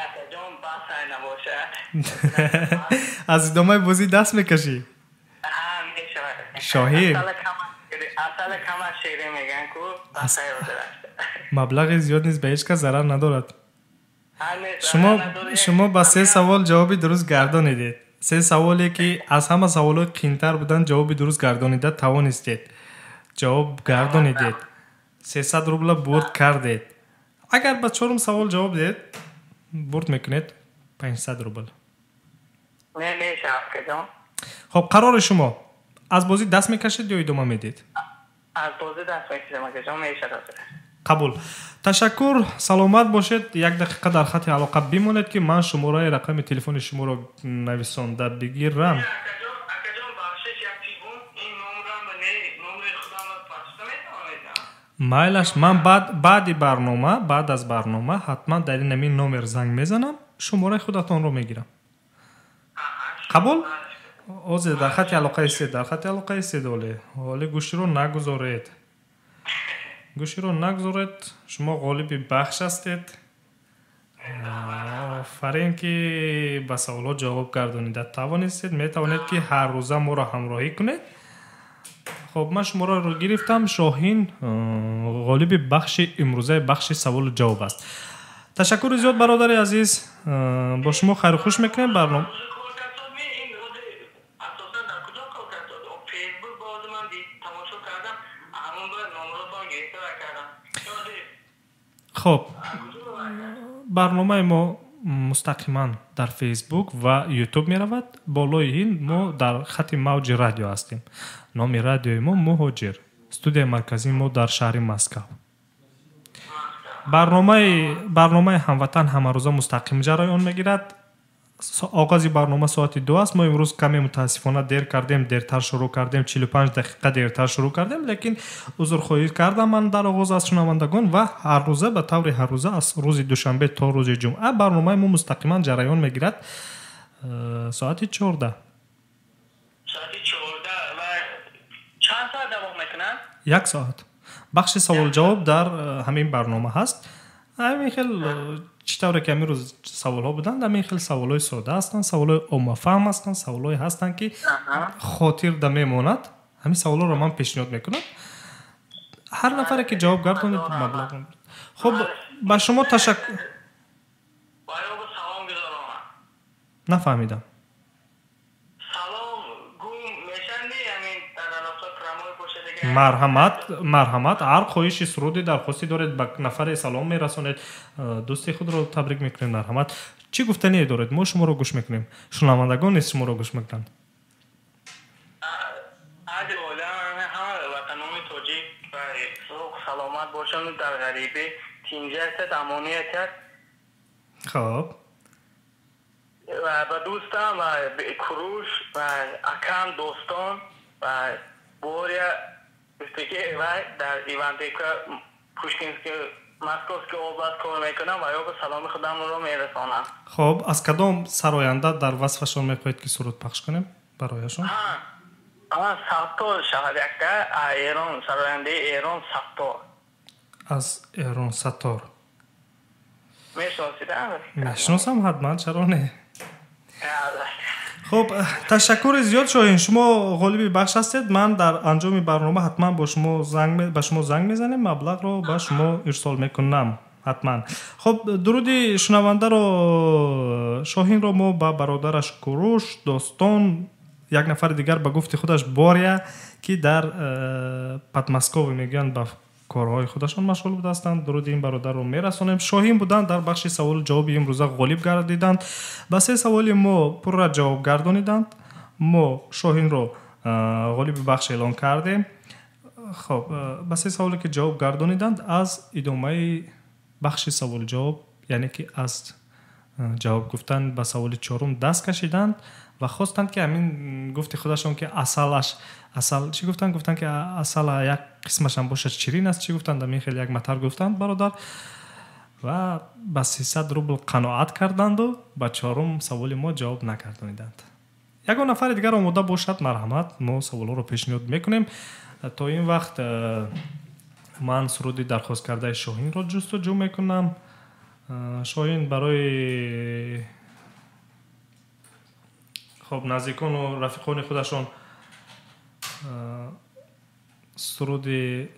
Акаҷон, бас ай набошад. Аз идомаи бозӣ даст мекашӣ? Шоҳин, маблағи зиёд низ ба ҳеҷ кас зарар надорад. Шумо ба се савол ҷавоби дуруст гардонидед. Се саволе ки аз ҳама саволҳои қиинтар буданд, ҷавоби дуруст гардонида тавонистед. Ҷавоб гардонидед. 300 рубла бурд кардед. Агар ба чорум савол ҷавоб диҳед, бурд мекунед 500 рубл. Хоб, қарори шумо, аз бозӣ даст мекашед ё идома медиҳед? Аз бозӣ даст мекашам, акаҷон, мешавад. Қабул. Ташаккур, саломат бошед. Як дақиқа дар хати алоқа бимонед, ки ман шумораи рақами телефони шуморо нависонда бигирам. Майлаш, ман баъди барнома, баъд аз барнома ҳатман дар ин ҳамин номер занг мезанам, шумораи худатонро мегирам. Қабул? Ҳозир дар хати алоқа истед, дар хати алоқа истед. Ҳоле гӯширо нагузоред, гӯширо нагузоред. Шумо ғолиби бахш ҳастед. Офарин, ки ба саволҳо ҷавоб гардонида тавонистед. Метавонед, ки ҳар рӯза моро ҳамроҳӣ кунед. Хоб, ман шуморо гирифтам. Шоҳин ғолиби бахши имрӯзаи бахши саволу ҷавоб аст. Ташаккури зиёд, бародари азиз. Бо шумо хайру хуш мекунем. Барнома хоб, барномаи мо мустақиман дар Фейсбук ва Ютуб меравад. Болои ин мо дар хати мавҷи радио ҳастем. Номи радиои мо Муҳоҷир. Студияи марказии мо дар шаҳри Москав. Барномаи Ҳамватан ҳамарӯза мустақим ҷараён мегирад. Оғози барнома соати 2 аст. Мо имрӯз каме мутаассифона дер кардем, дертар шурӯъ кардем, 45 дақиқа дертар шурӯъ кардем, лекин узрхоҳӣ кардам ман дар оғоз аз шунавандагон. Ва ҳаррӯза, ба таври ҳаррӯза, аз рӯзи душанбе то рӯзи ҷумъа барномаи мо мустақиман ҷараён мегирад соати 14. Соати 14 ва чанд соат давом мекунад? Як соат. Бахши саволҷавоб дар ҳамин барнома ҳаст. Ҳамин хел, чӣ тавре ки ҳамин рӯз саволҳо буданд, ҳамин хел саволҳои сода ҳастанд, саволҳои оммафаҳм ҳастанд, саволҳое ҳастанд, ки хотир да мемонад. Ҳамин саволҳоро ман пешниҳод мекунам. Ҳар нафаре ки ҷавоб гардонид, маблағ. Хуб, ба шумо ташаккур. Нафаҳмидам. Марҳамат, марҳамат. Ҳар хоҳиши суруди дархостӣ доред, ба нафаре салом мерасонед, дӯсти худро табрик мекунед, марҳамат. Чӣ гуфтание доред? Мо шуморо гӯш мекунем, шунавандагон низ шуморо гӯш мекунанд. Аҳли олам, ҳама ватанони тоҷик саломат бошанд, дар ғарибӣ тинҷият, амоният. Хоб, ба дӯстам ва Куруш ва акам, дӯстон ва Боря дар Ивантека, Пушкинский, Московский област кор мекунам ва ё ба саломи худамро мерасонам. Хоб, аз кадом сароянда дар васфашон мехоҳед, ки суруд пахш кунем барояшон? Саттор шаҳр якта, Эрон, сарояндаи Эрон Саттор. Аз Эрон Саттор мешиносид? Мешиносам ҳатман, чаро не. Хуб, ташаккури зиёд, Шоҳин. Шумо ғолиби бахш ҳастед. Ман дар анҷоми барнома ҳатман бо шумо занг, ба шумо занг мезанем, маблағро ба шумо ирсол мекунам ҳатман. Хуб, дуруди шунавандаро, Шоҳинро, мо ба бародараш Куруш, дӯстон, як нафари дигар, ба гуфти худаш Боря, ки дар Подмосковье мегӯянд ба корҳои худашон машғул будаастанд, дуруди ин бародарро мерасонем. Шоҳин буданд, дар бахши саволу ҷавоби имрӯза ғолиб гардиданд. Ба се саволи мо пурра ҷавоб гардониданд. Мо Шоҳинро ғолиби бахш эълон кардем. Хоб, ба се саволе ки ҷавоб гардониданд, аз идомаи бахши саволу ҷавоб, яъне ки аз ҷавоб гуфтан ба саволи чорум даст кашиданд ва хостанд, ки ҳамин гуфти худашон, ки асалаш, асал чӣ гуфтанд, гуфтанд, ки асал як қисмашам бошад, ширин аст. Чӣ гуфтанд, ҳамин хел як матар гуфтанд бародар, ва ба 300 рубл қаноат карданду ба чорум саволи мо ҷавоб накардониданд. Ягон нафари дигар омода бошад, марҳамат, мо саволҳоро пешниҳод мекунем. То ин вақт ман суруди дархосткардаи Шоҳинро ҷустуҷӯ мекунам. Шоҳин барои Хуб, наздикону рафиқони худашон суруди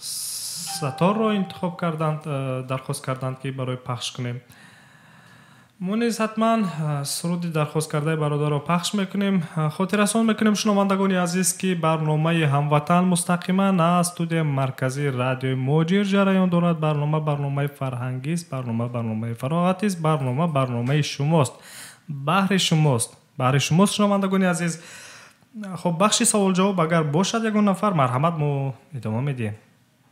Саторро интихоб карданд, дархост карданд, ки барои пахш кунем. Мо низ ҳатман суруди дархосткардаи бародарро пахш мекунем. Хотиррасон мекунем, шунавандагони азиз, ки барномаи «Ҳамватан» мустақиман аз студияи марказии радиои Муҳоҷир ҷараён дорад. Барнома барномаи фарҳангист, барнома барномаи фароғатист, барнома барномаи шумост, баҳри шумост, баҳри шумост, шунавандагони азиз. Хуб, бахши саволҷавоб агар бошад ягон нафар, марҳамат, мо идома медиҳем,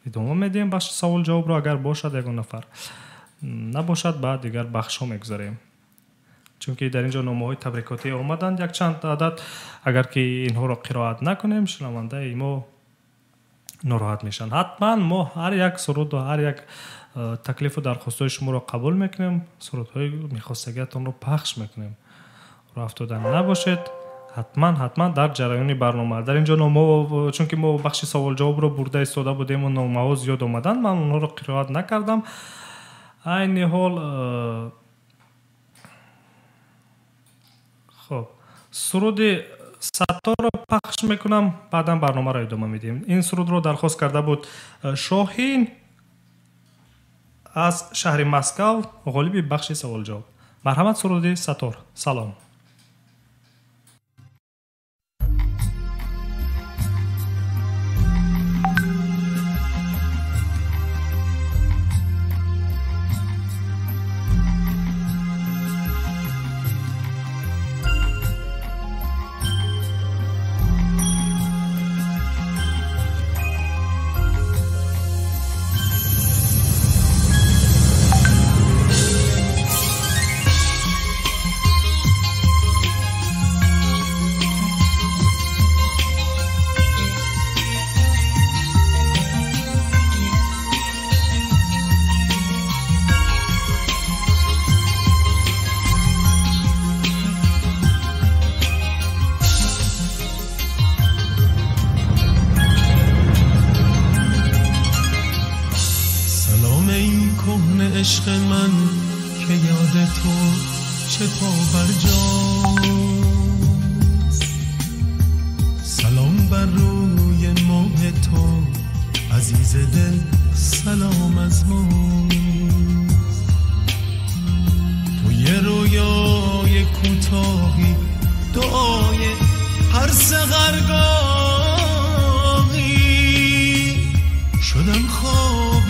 идома медиҳем бахши саволҷавобро агар бошад ягон нафар. Набошад, ба дигар бахшҳо мегузарем, чунки дар ин ҷо номаҳои табрикотӣ омаданд якчанд адад. Агар ки инҳоро қироат накунем, шунавандаи мо нороҳат мешаванд. Ҳатман мо ҳар як суруду ҳар як таклифу дархостҳои шуморо қабул мекунем, сурудҳои мехостагиатонро пахш мекунем. Роҳ афтода набошед, ҳатман, ҳатман дар ҷараёни барнома. Дар ин ҷо номаҳо, чунки мо бахши саволҷавобро бурда истода будему номаҳо зиёд омаданд, ман онҳоро қироат накардам. Айни ҳол, хуб, суруди Сатторро пахш мекунам, баъдан барномаро идома медиҳем. Ин сурудро дархост карда буд Шоҳин аз шаҳри Москав, ғолиби бахши саволҷавоб. Марҳамат, суруди Саттор, «Салом». عشق من که یاد تو چه پا برجاست، سلام بر روی ماه تو عزیز دل، سلام از ما. تو یه رویای کوتاهی، دعای هر سحرگاهی، شدم خواب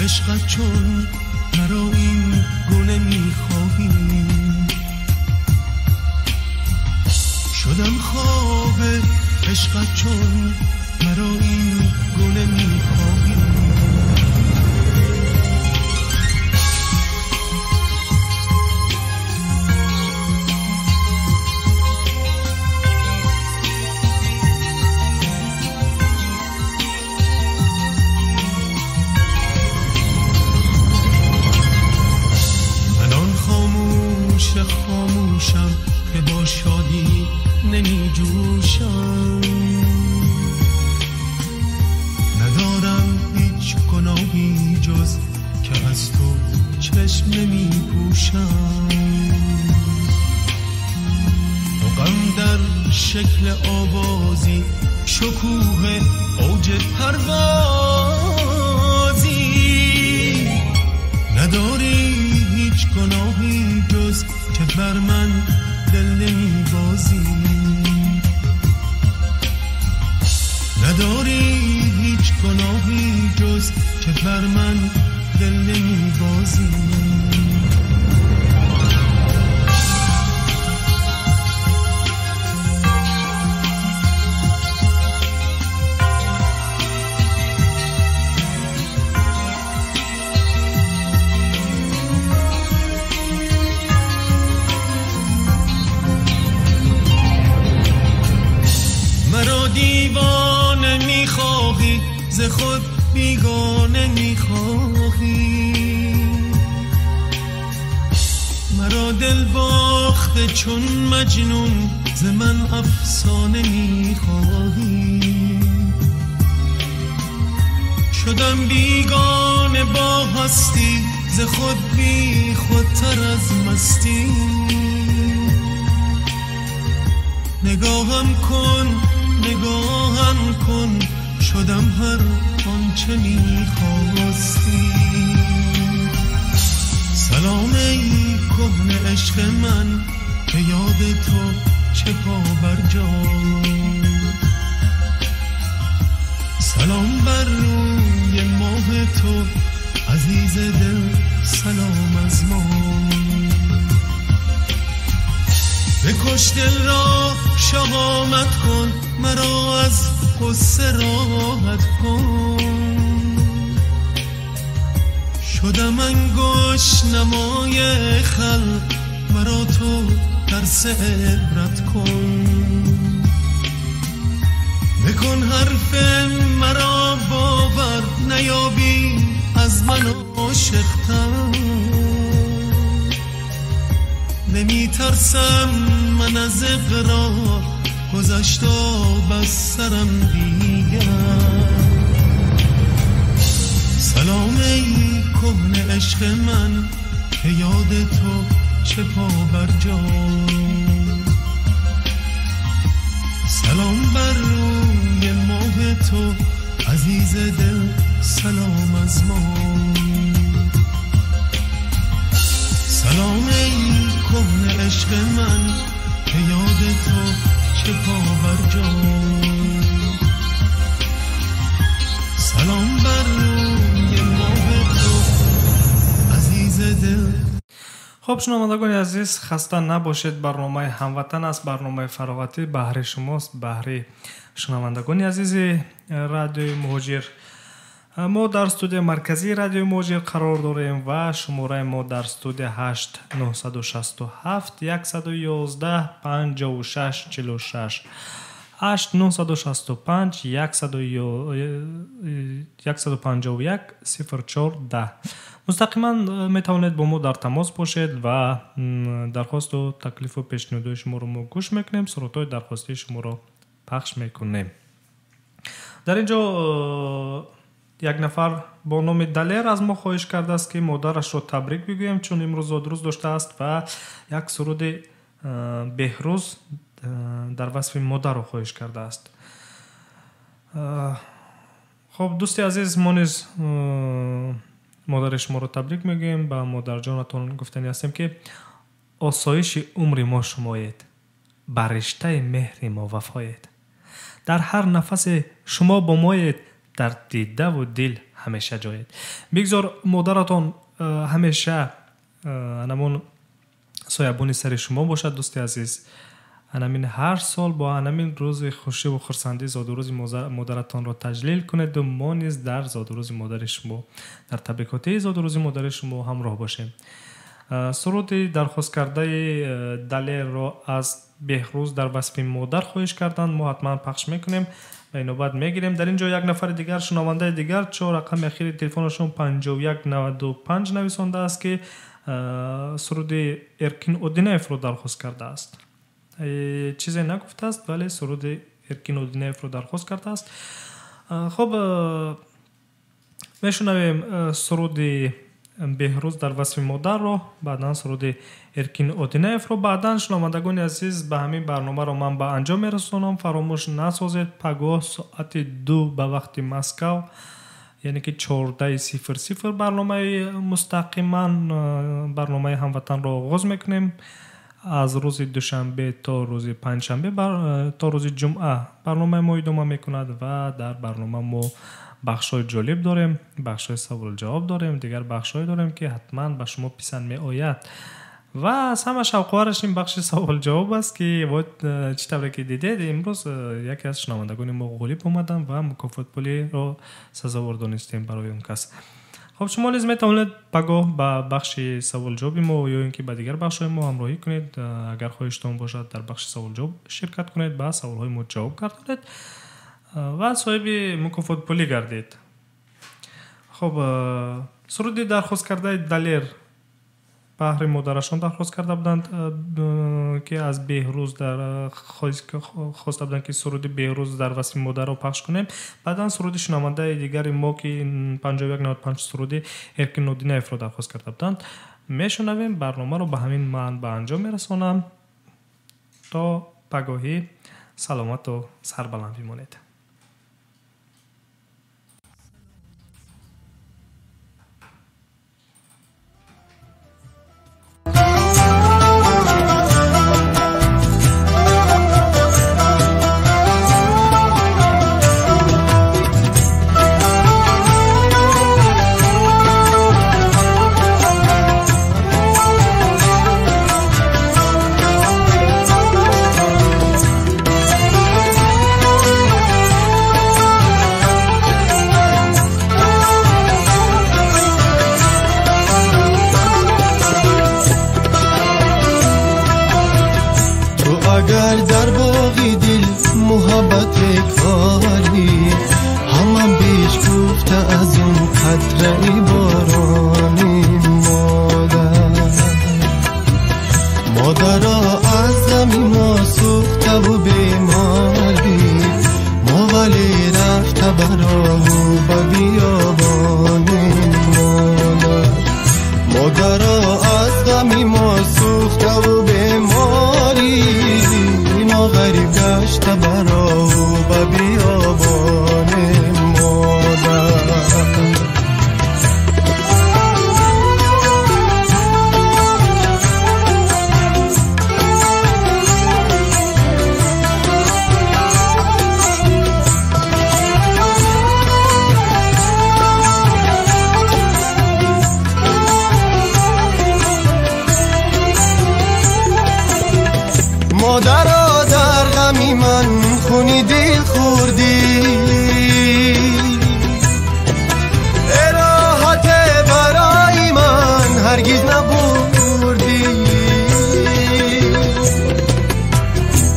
عشقت چون مرا این گونه میخواهی، شدم خواب عشقت چون مرا این گونه میخواهی. خاموشم که با شادی نمی جوشم، ندارم هیچ گناهی جز که از تو چشم نمی پوشم. تو غم در شکل آوازی، شکوه اوج پروازی، نداری هیچ گناهی جز که بر من دل نمی بازی، نداری هیچ گناهی جز که بر من دل نمی بازی. دیوانه میخواهی، ز خود بیگانه میخواهی، مرا دل باخته چون مجنون، ز من افسانه میخواهی. شدم بیگانه با هستی، ز خود بی خودتر از مستی، نگاهم کن، نگاهم کن، شدم هر آنچه میخواستی. سلام ای کهنه عشق من که یاد تو چه پا بر جا. سلام بر روی ماه تو عزیز دل، سلام از ما. بکش دل را شهامت کن، مرا از غصه راحت کن. شدم انگشت نمای خلق، مرا تو درس عبرت کن. بکن حرف مرا باور، نیابی از من عاشق‌تر. نمی ترسم من از اقرار، گذشت آب از سرم دیگر. سلام ای کهنه عشق من که یاد تو چه پا بر جا. سلام بر روی ماه تو عزیز دل، سلام از ما. سلام ای کهنه عشق من که یاد تو چه پا بر جا. سلام بر روی ماه تو عزیز دل. خب شنوندگان عزیز، خسته نباشید. برنامه هموطن است، برنامه فراغتی بهر شماست، بهر شنوندگان عزیز رادیوی مهاجر. ما در استودیو مرکزی رادیوی مهاجر قرار داریم و شماره ما در استودیو 8 967 111 56 46 8 965 151 04 10. مستقیما میتوانید با ما در تماس باشید و درخواست و تکلیف و پیشنهادهای شما رو ما گوش میکنیم، صورت‌های درخواستی شما رو پخش میکنیم. در اینجا یک نفر با نام دلیر از ما خواهش کرده است که مادرش رو تبریک بگوییم چون امروز زادروز داشته است و یک سرود بهروز در وصف مادر رو خواهش کرده است. خب دوستی عزیز، ما نیز مادر شما رو تبریک میگوییم. به مادر جانتون گفتنی هستیم که آسایش عمر ما شمایید، بر رشته مهر ما وفایید، در هر نفس شما با مایید، در دیده و دل همیشه جایید. بگذار مادرتان همیشه انمون سایبون سر شما باشد. دوستی عزیز، انمین هر سال با انمین روز خوشی و خرسندی زادروز مادرتان را تجلیل کنید و ما نیز در زادروز مادر شما، در تبریکات زادروز مادر شما همراه باشیم. سرود درخواست کرده دلیر را از بهروز در وصف مادر خواهش کردند، ما حتما پخش میکنیم و نوبت میگیریم. در اینجا یک نفر دیگر، شنونده دیگر، چهار رقم اخیر تلفنشون 5195 نویسانده است که سرود ارکین اودینف را درخواست کرده است. چیزی نگفته است ولی سرود ارکین اودینف را درخواست کرده است. خب میشنویم سرود بهروز در وصف مادر رو، بعدا سرود ارکین اودینف رو. بعدا شنوندگان عزیز، به همین برنامه رو من به انجام میرسونم. فراموش نسازید پگاه ساعت 2 به وقت مسکو، یعنی که 14:00 برنامه مستقیما برنامه هموطن رو آغاز میکنیم. از روز دوشنبه تا روز پنجشنبه تا روز جمعه برنامه ما ادامه میکند و در برنامه ما بخش‌های جالب داریم، بخش‌های سوال جواب داریم، دیگر بخش‌های داریم که حتما به شما پسند می آید و از همه شوق‌آورش این بخش سوال جواب است که چه طوری که دیدید امروز یکی از شنوندگان ما غالب اومدن و مکافات پولی را سزاوار دانستیم برای اون کس. خب شما نیز میتوانید پگاه به بخش سوال جواب ما یا اینکه به دیگر بخش‌های ما همراهی کنید. اگر خواهشتون باشد در بخش سوال جواب شرکت کنید، به سوال‌های ما جواب گردانید و صاحب مکافات پولی گردید. خب سرود درخواست کرده دلیر بهر مادرشان درخواست کرده بودند که از بهروز در خواسته بودند که سرود بهروز در وصف مادر را پخش کنیم. بعدا سرود شنونده دیگر ما که 5195 سرود ارکین اودینف را درخواست کرده بودند میشنویم. برنامه رو به همین من به انجام میرسانم. تا پگاهی Саломат ва сарбаланд бимонед. اگر در باغ دل محبت کاری، همه بیش گفته از اون قطره بارانی. مادر مادرا از غم ما سوخته و بیماری، ما ولی رفته براه و به بیابانی. مادر مادرا از غم ما سوخته و بیماری، ما غریب گشته براه و به بیابان. مادر مادرا در غمی من خونی دل خوردی، اراحت برای من هرگز نبردی.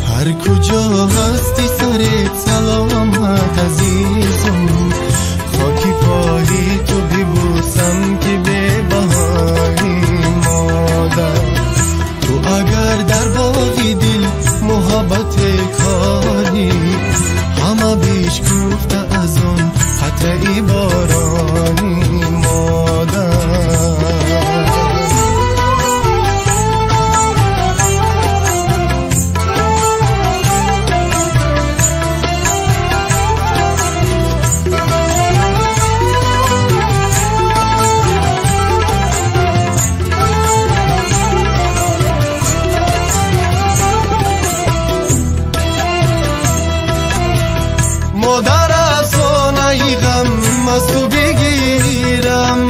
هر کجا هستی سرت سلامت عزیزم، خاکی پایی تو ببوسم که به بهایی. مادر تو اگر در باغ دل محبت کاری، همه بیش گفته از آن قطره بارانی. مادر مادر افسانه غم از تو بگیرم،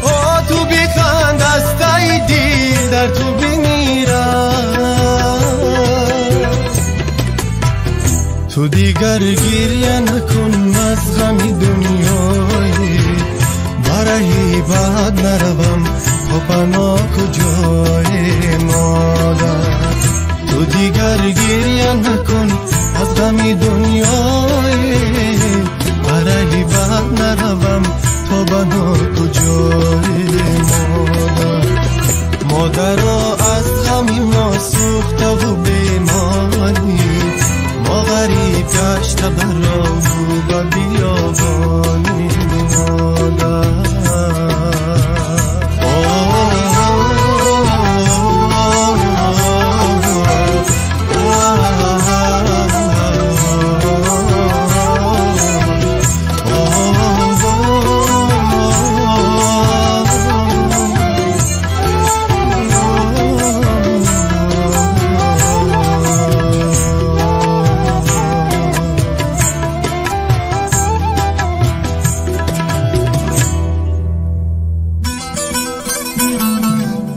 آ تو بخند از ته دل در تو بمیرم. تو دیگر گریه نکن از غم دنیایی، برای بعد نروم تا پناه کجای. مادر تو دیگر گریه نکن از غم دنیای، برای بعد نروم تا بنا کجای. مادر مادرا از غم ما سوخته و بیماری، ما غریب گشته براه و به بیابانی. مادر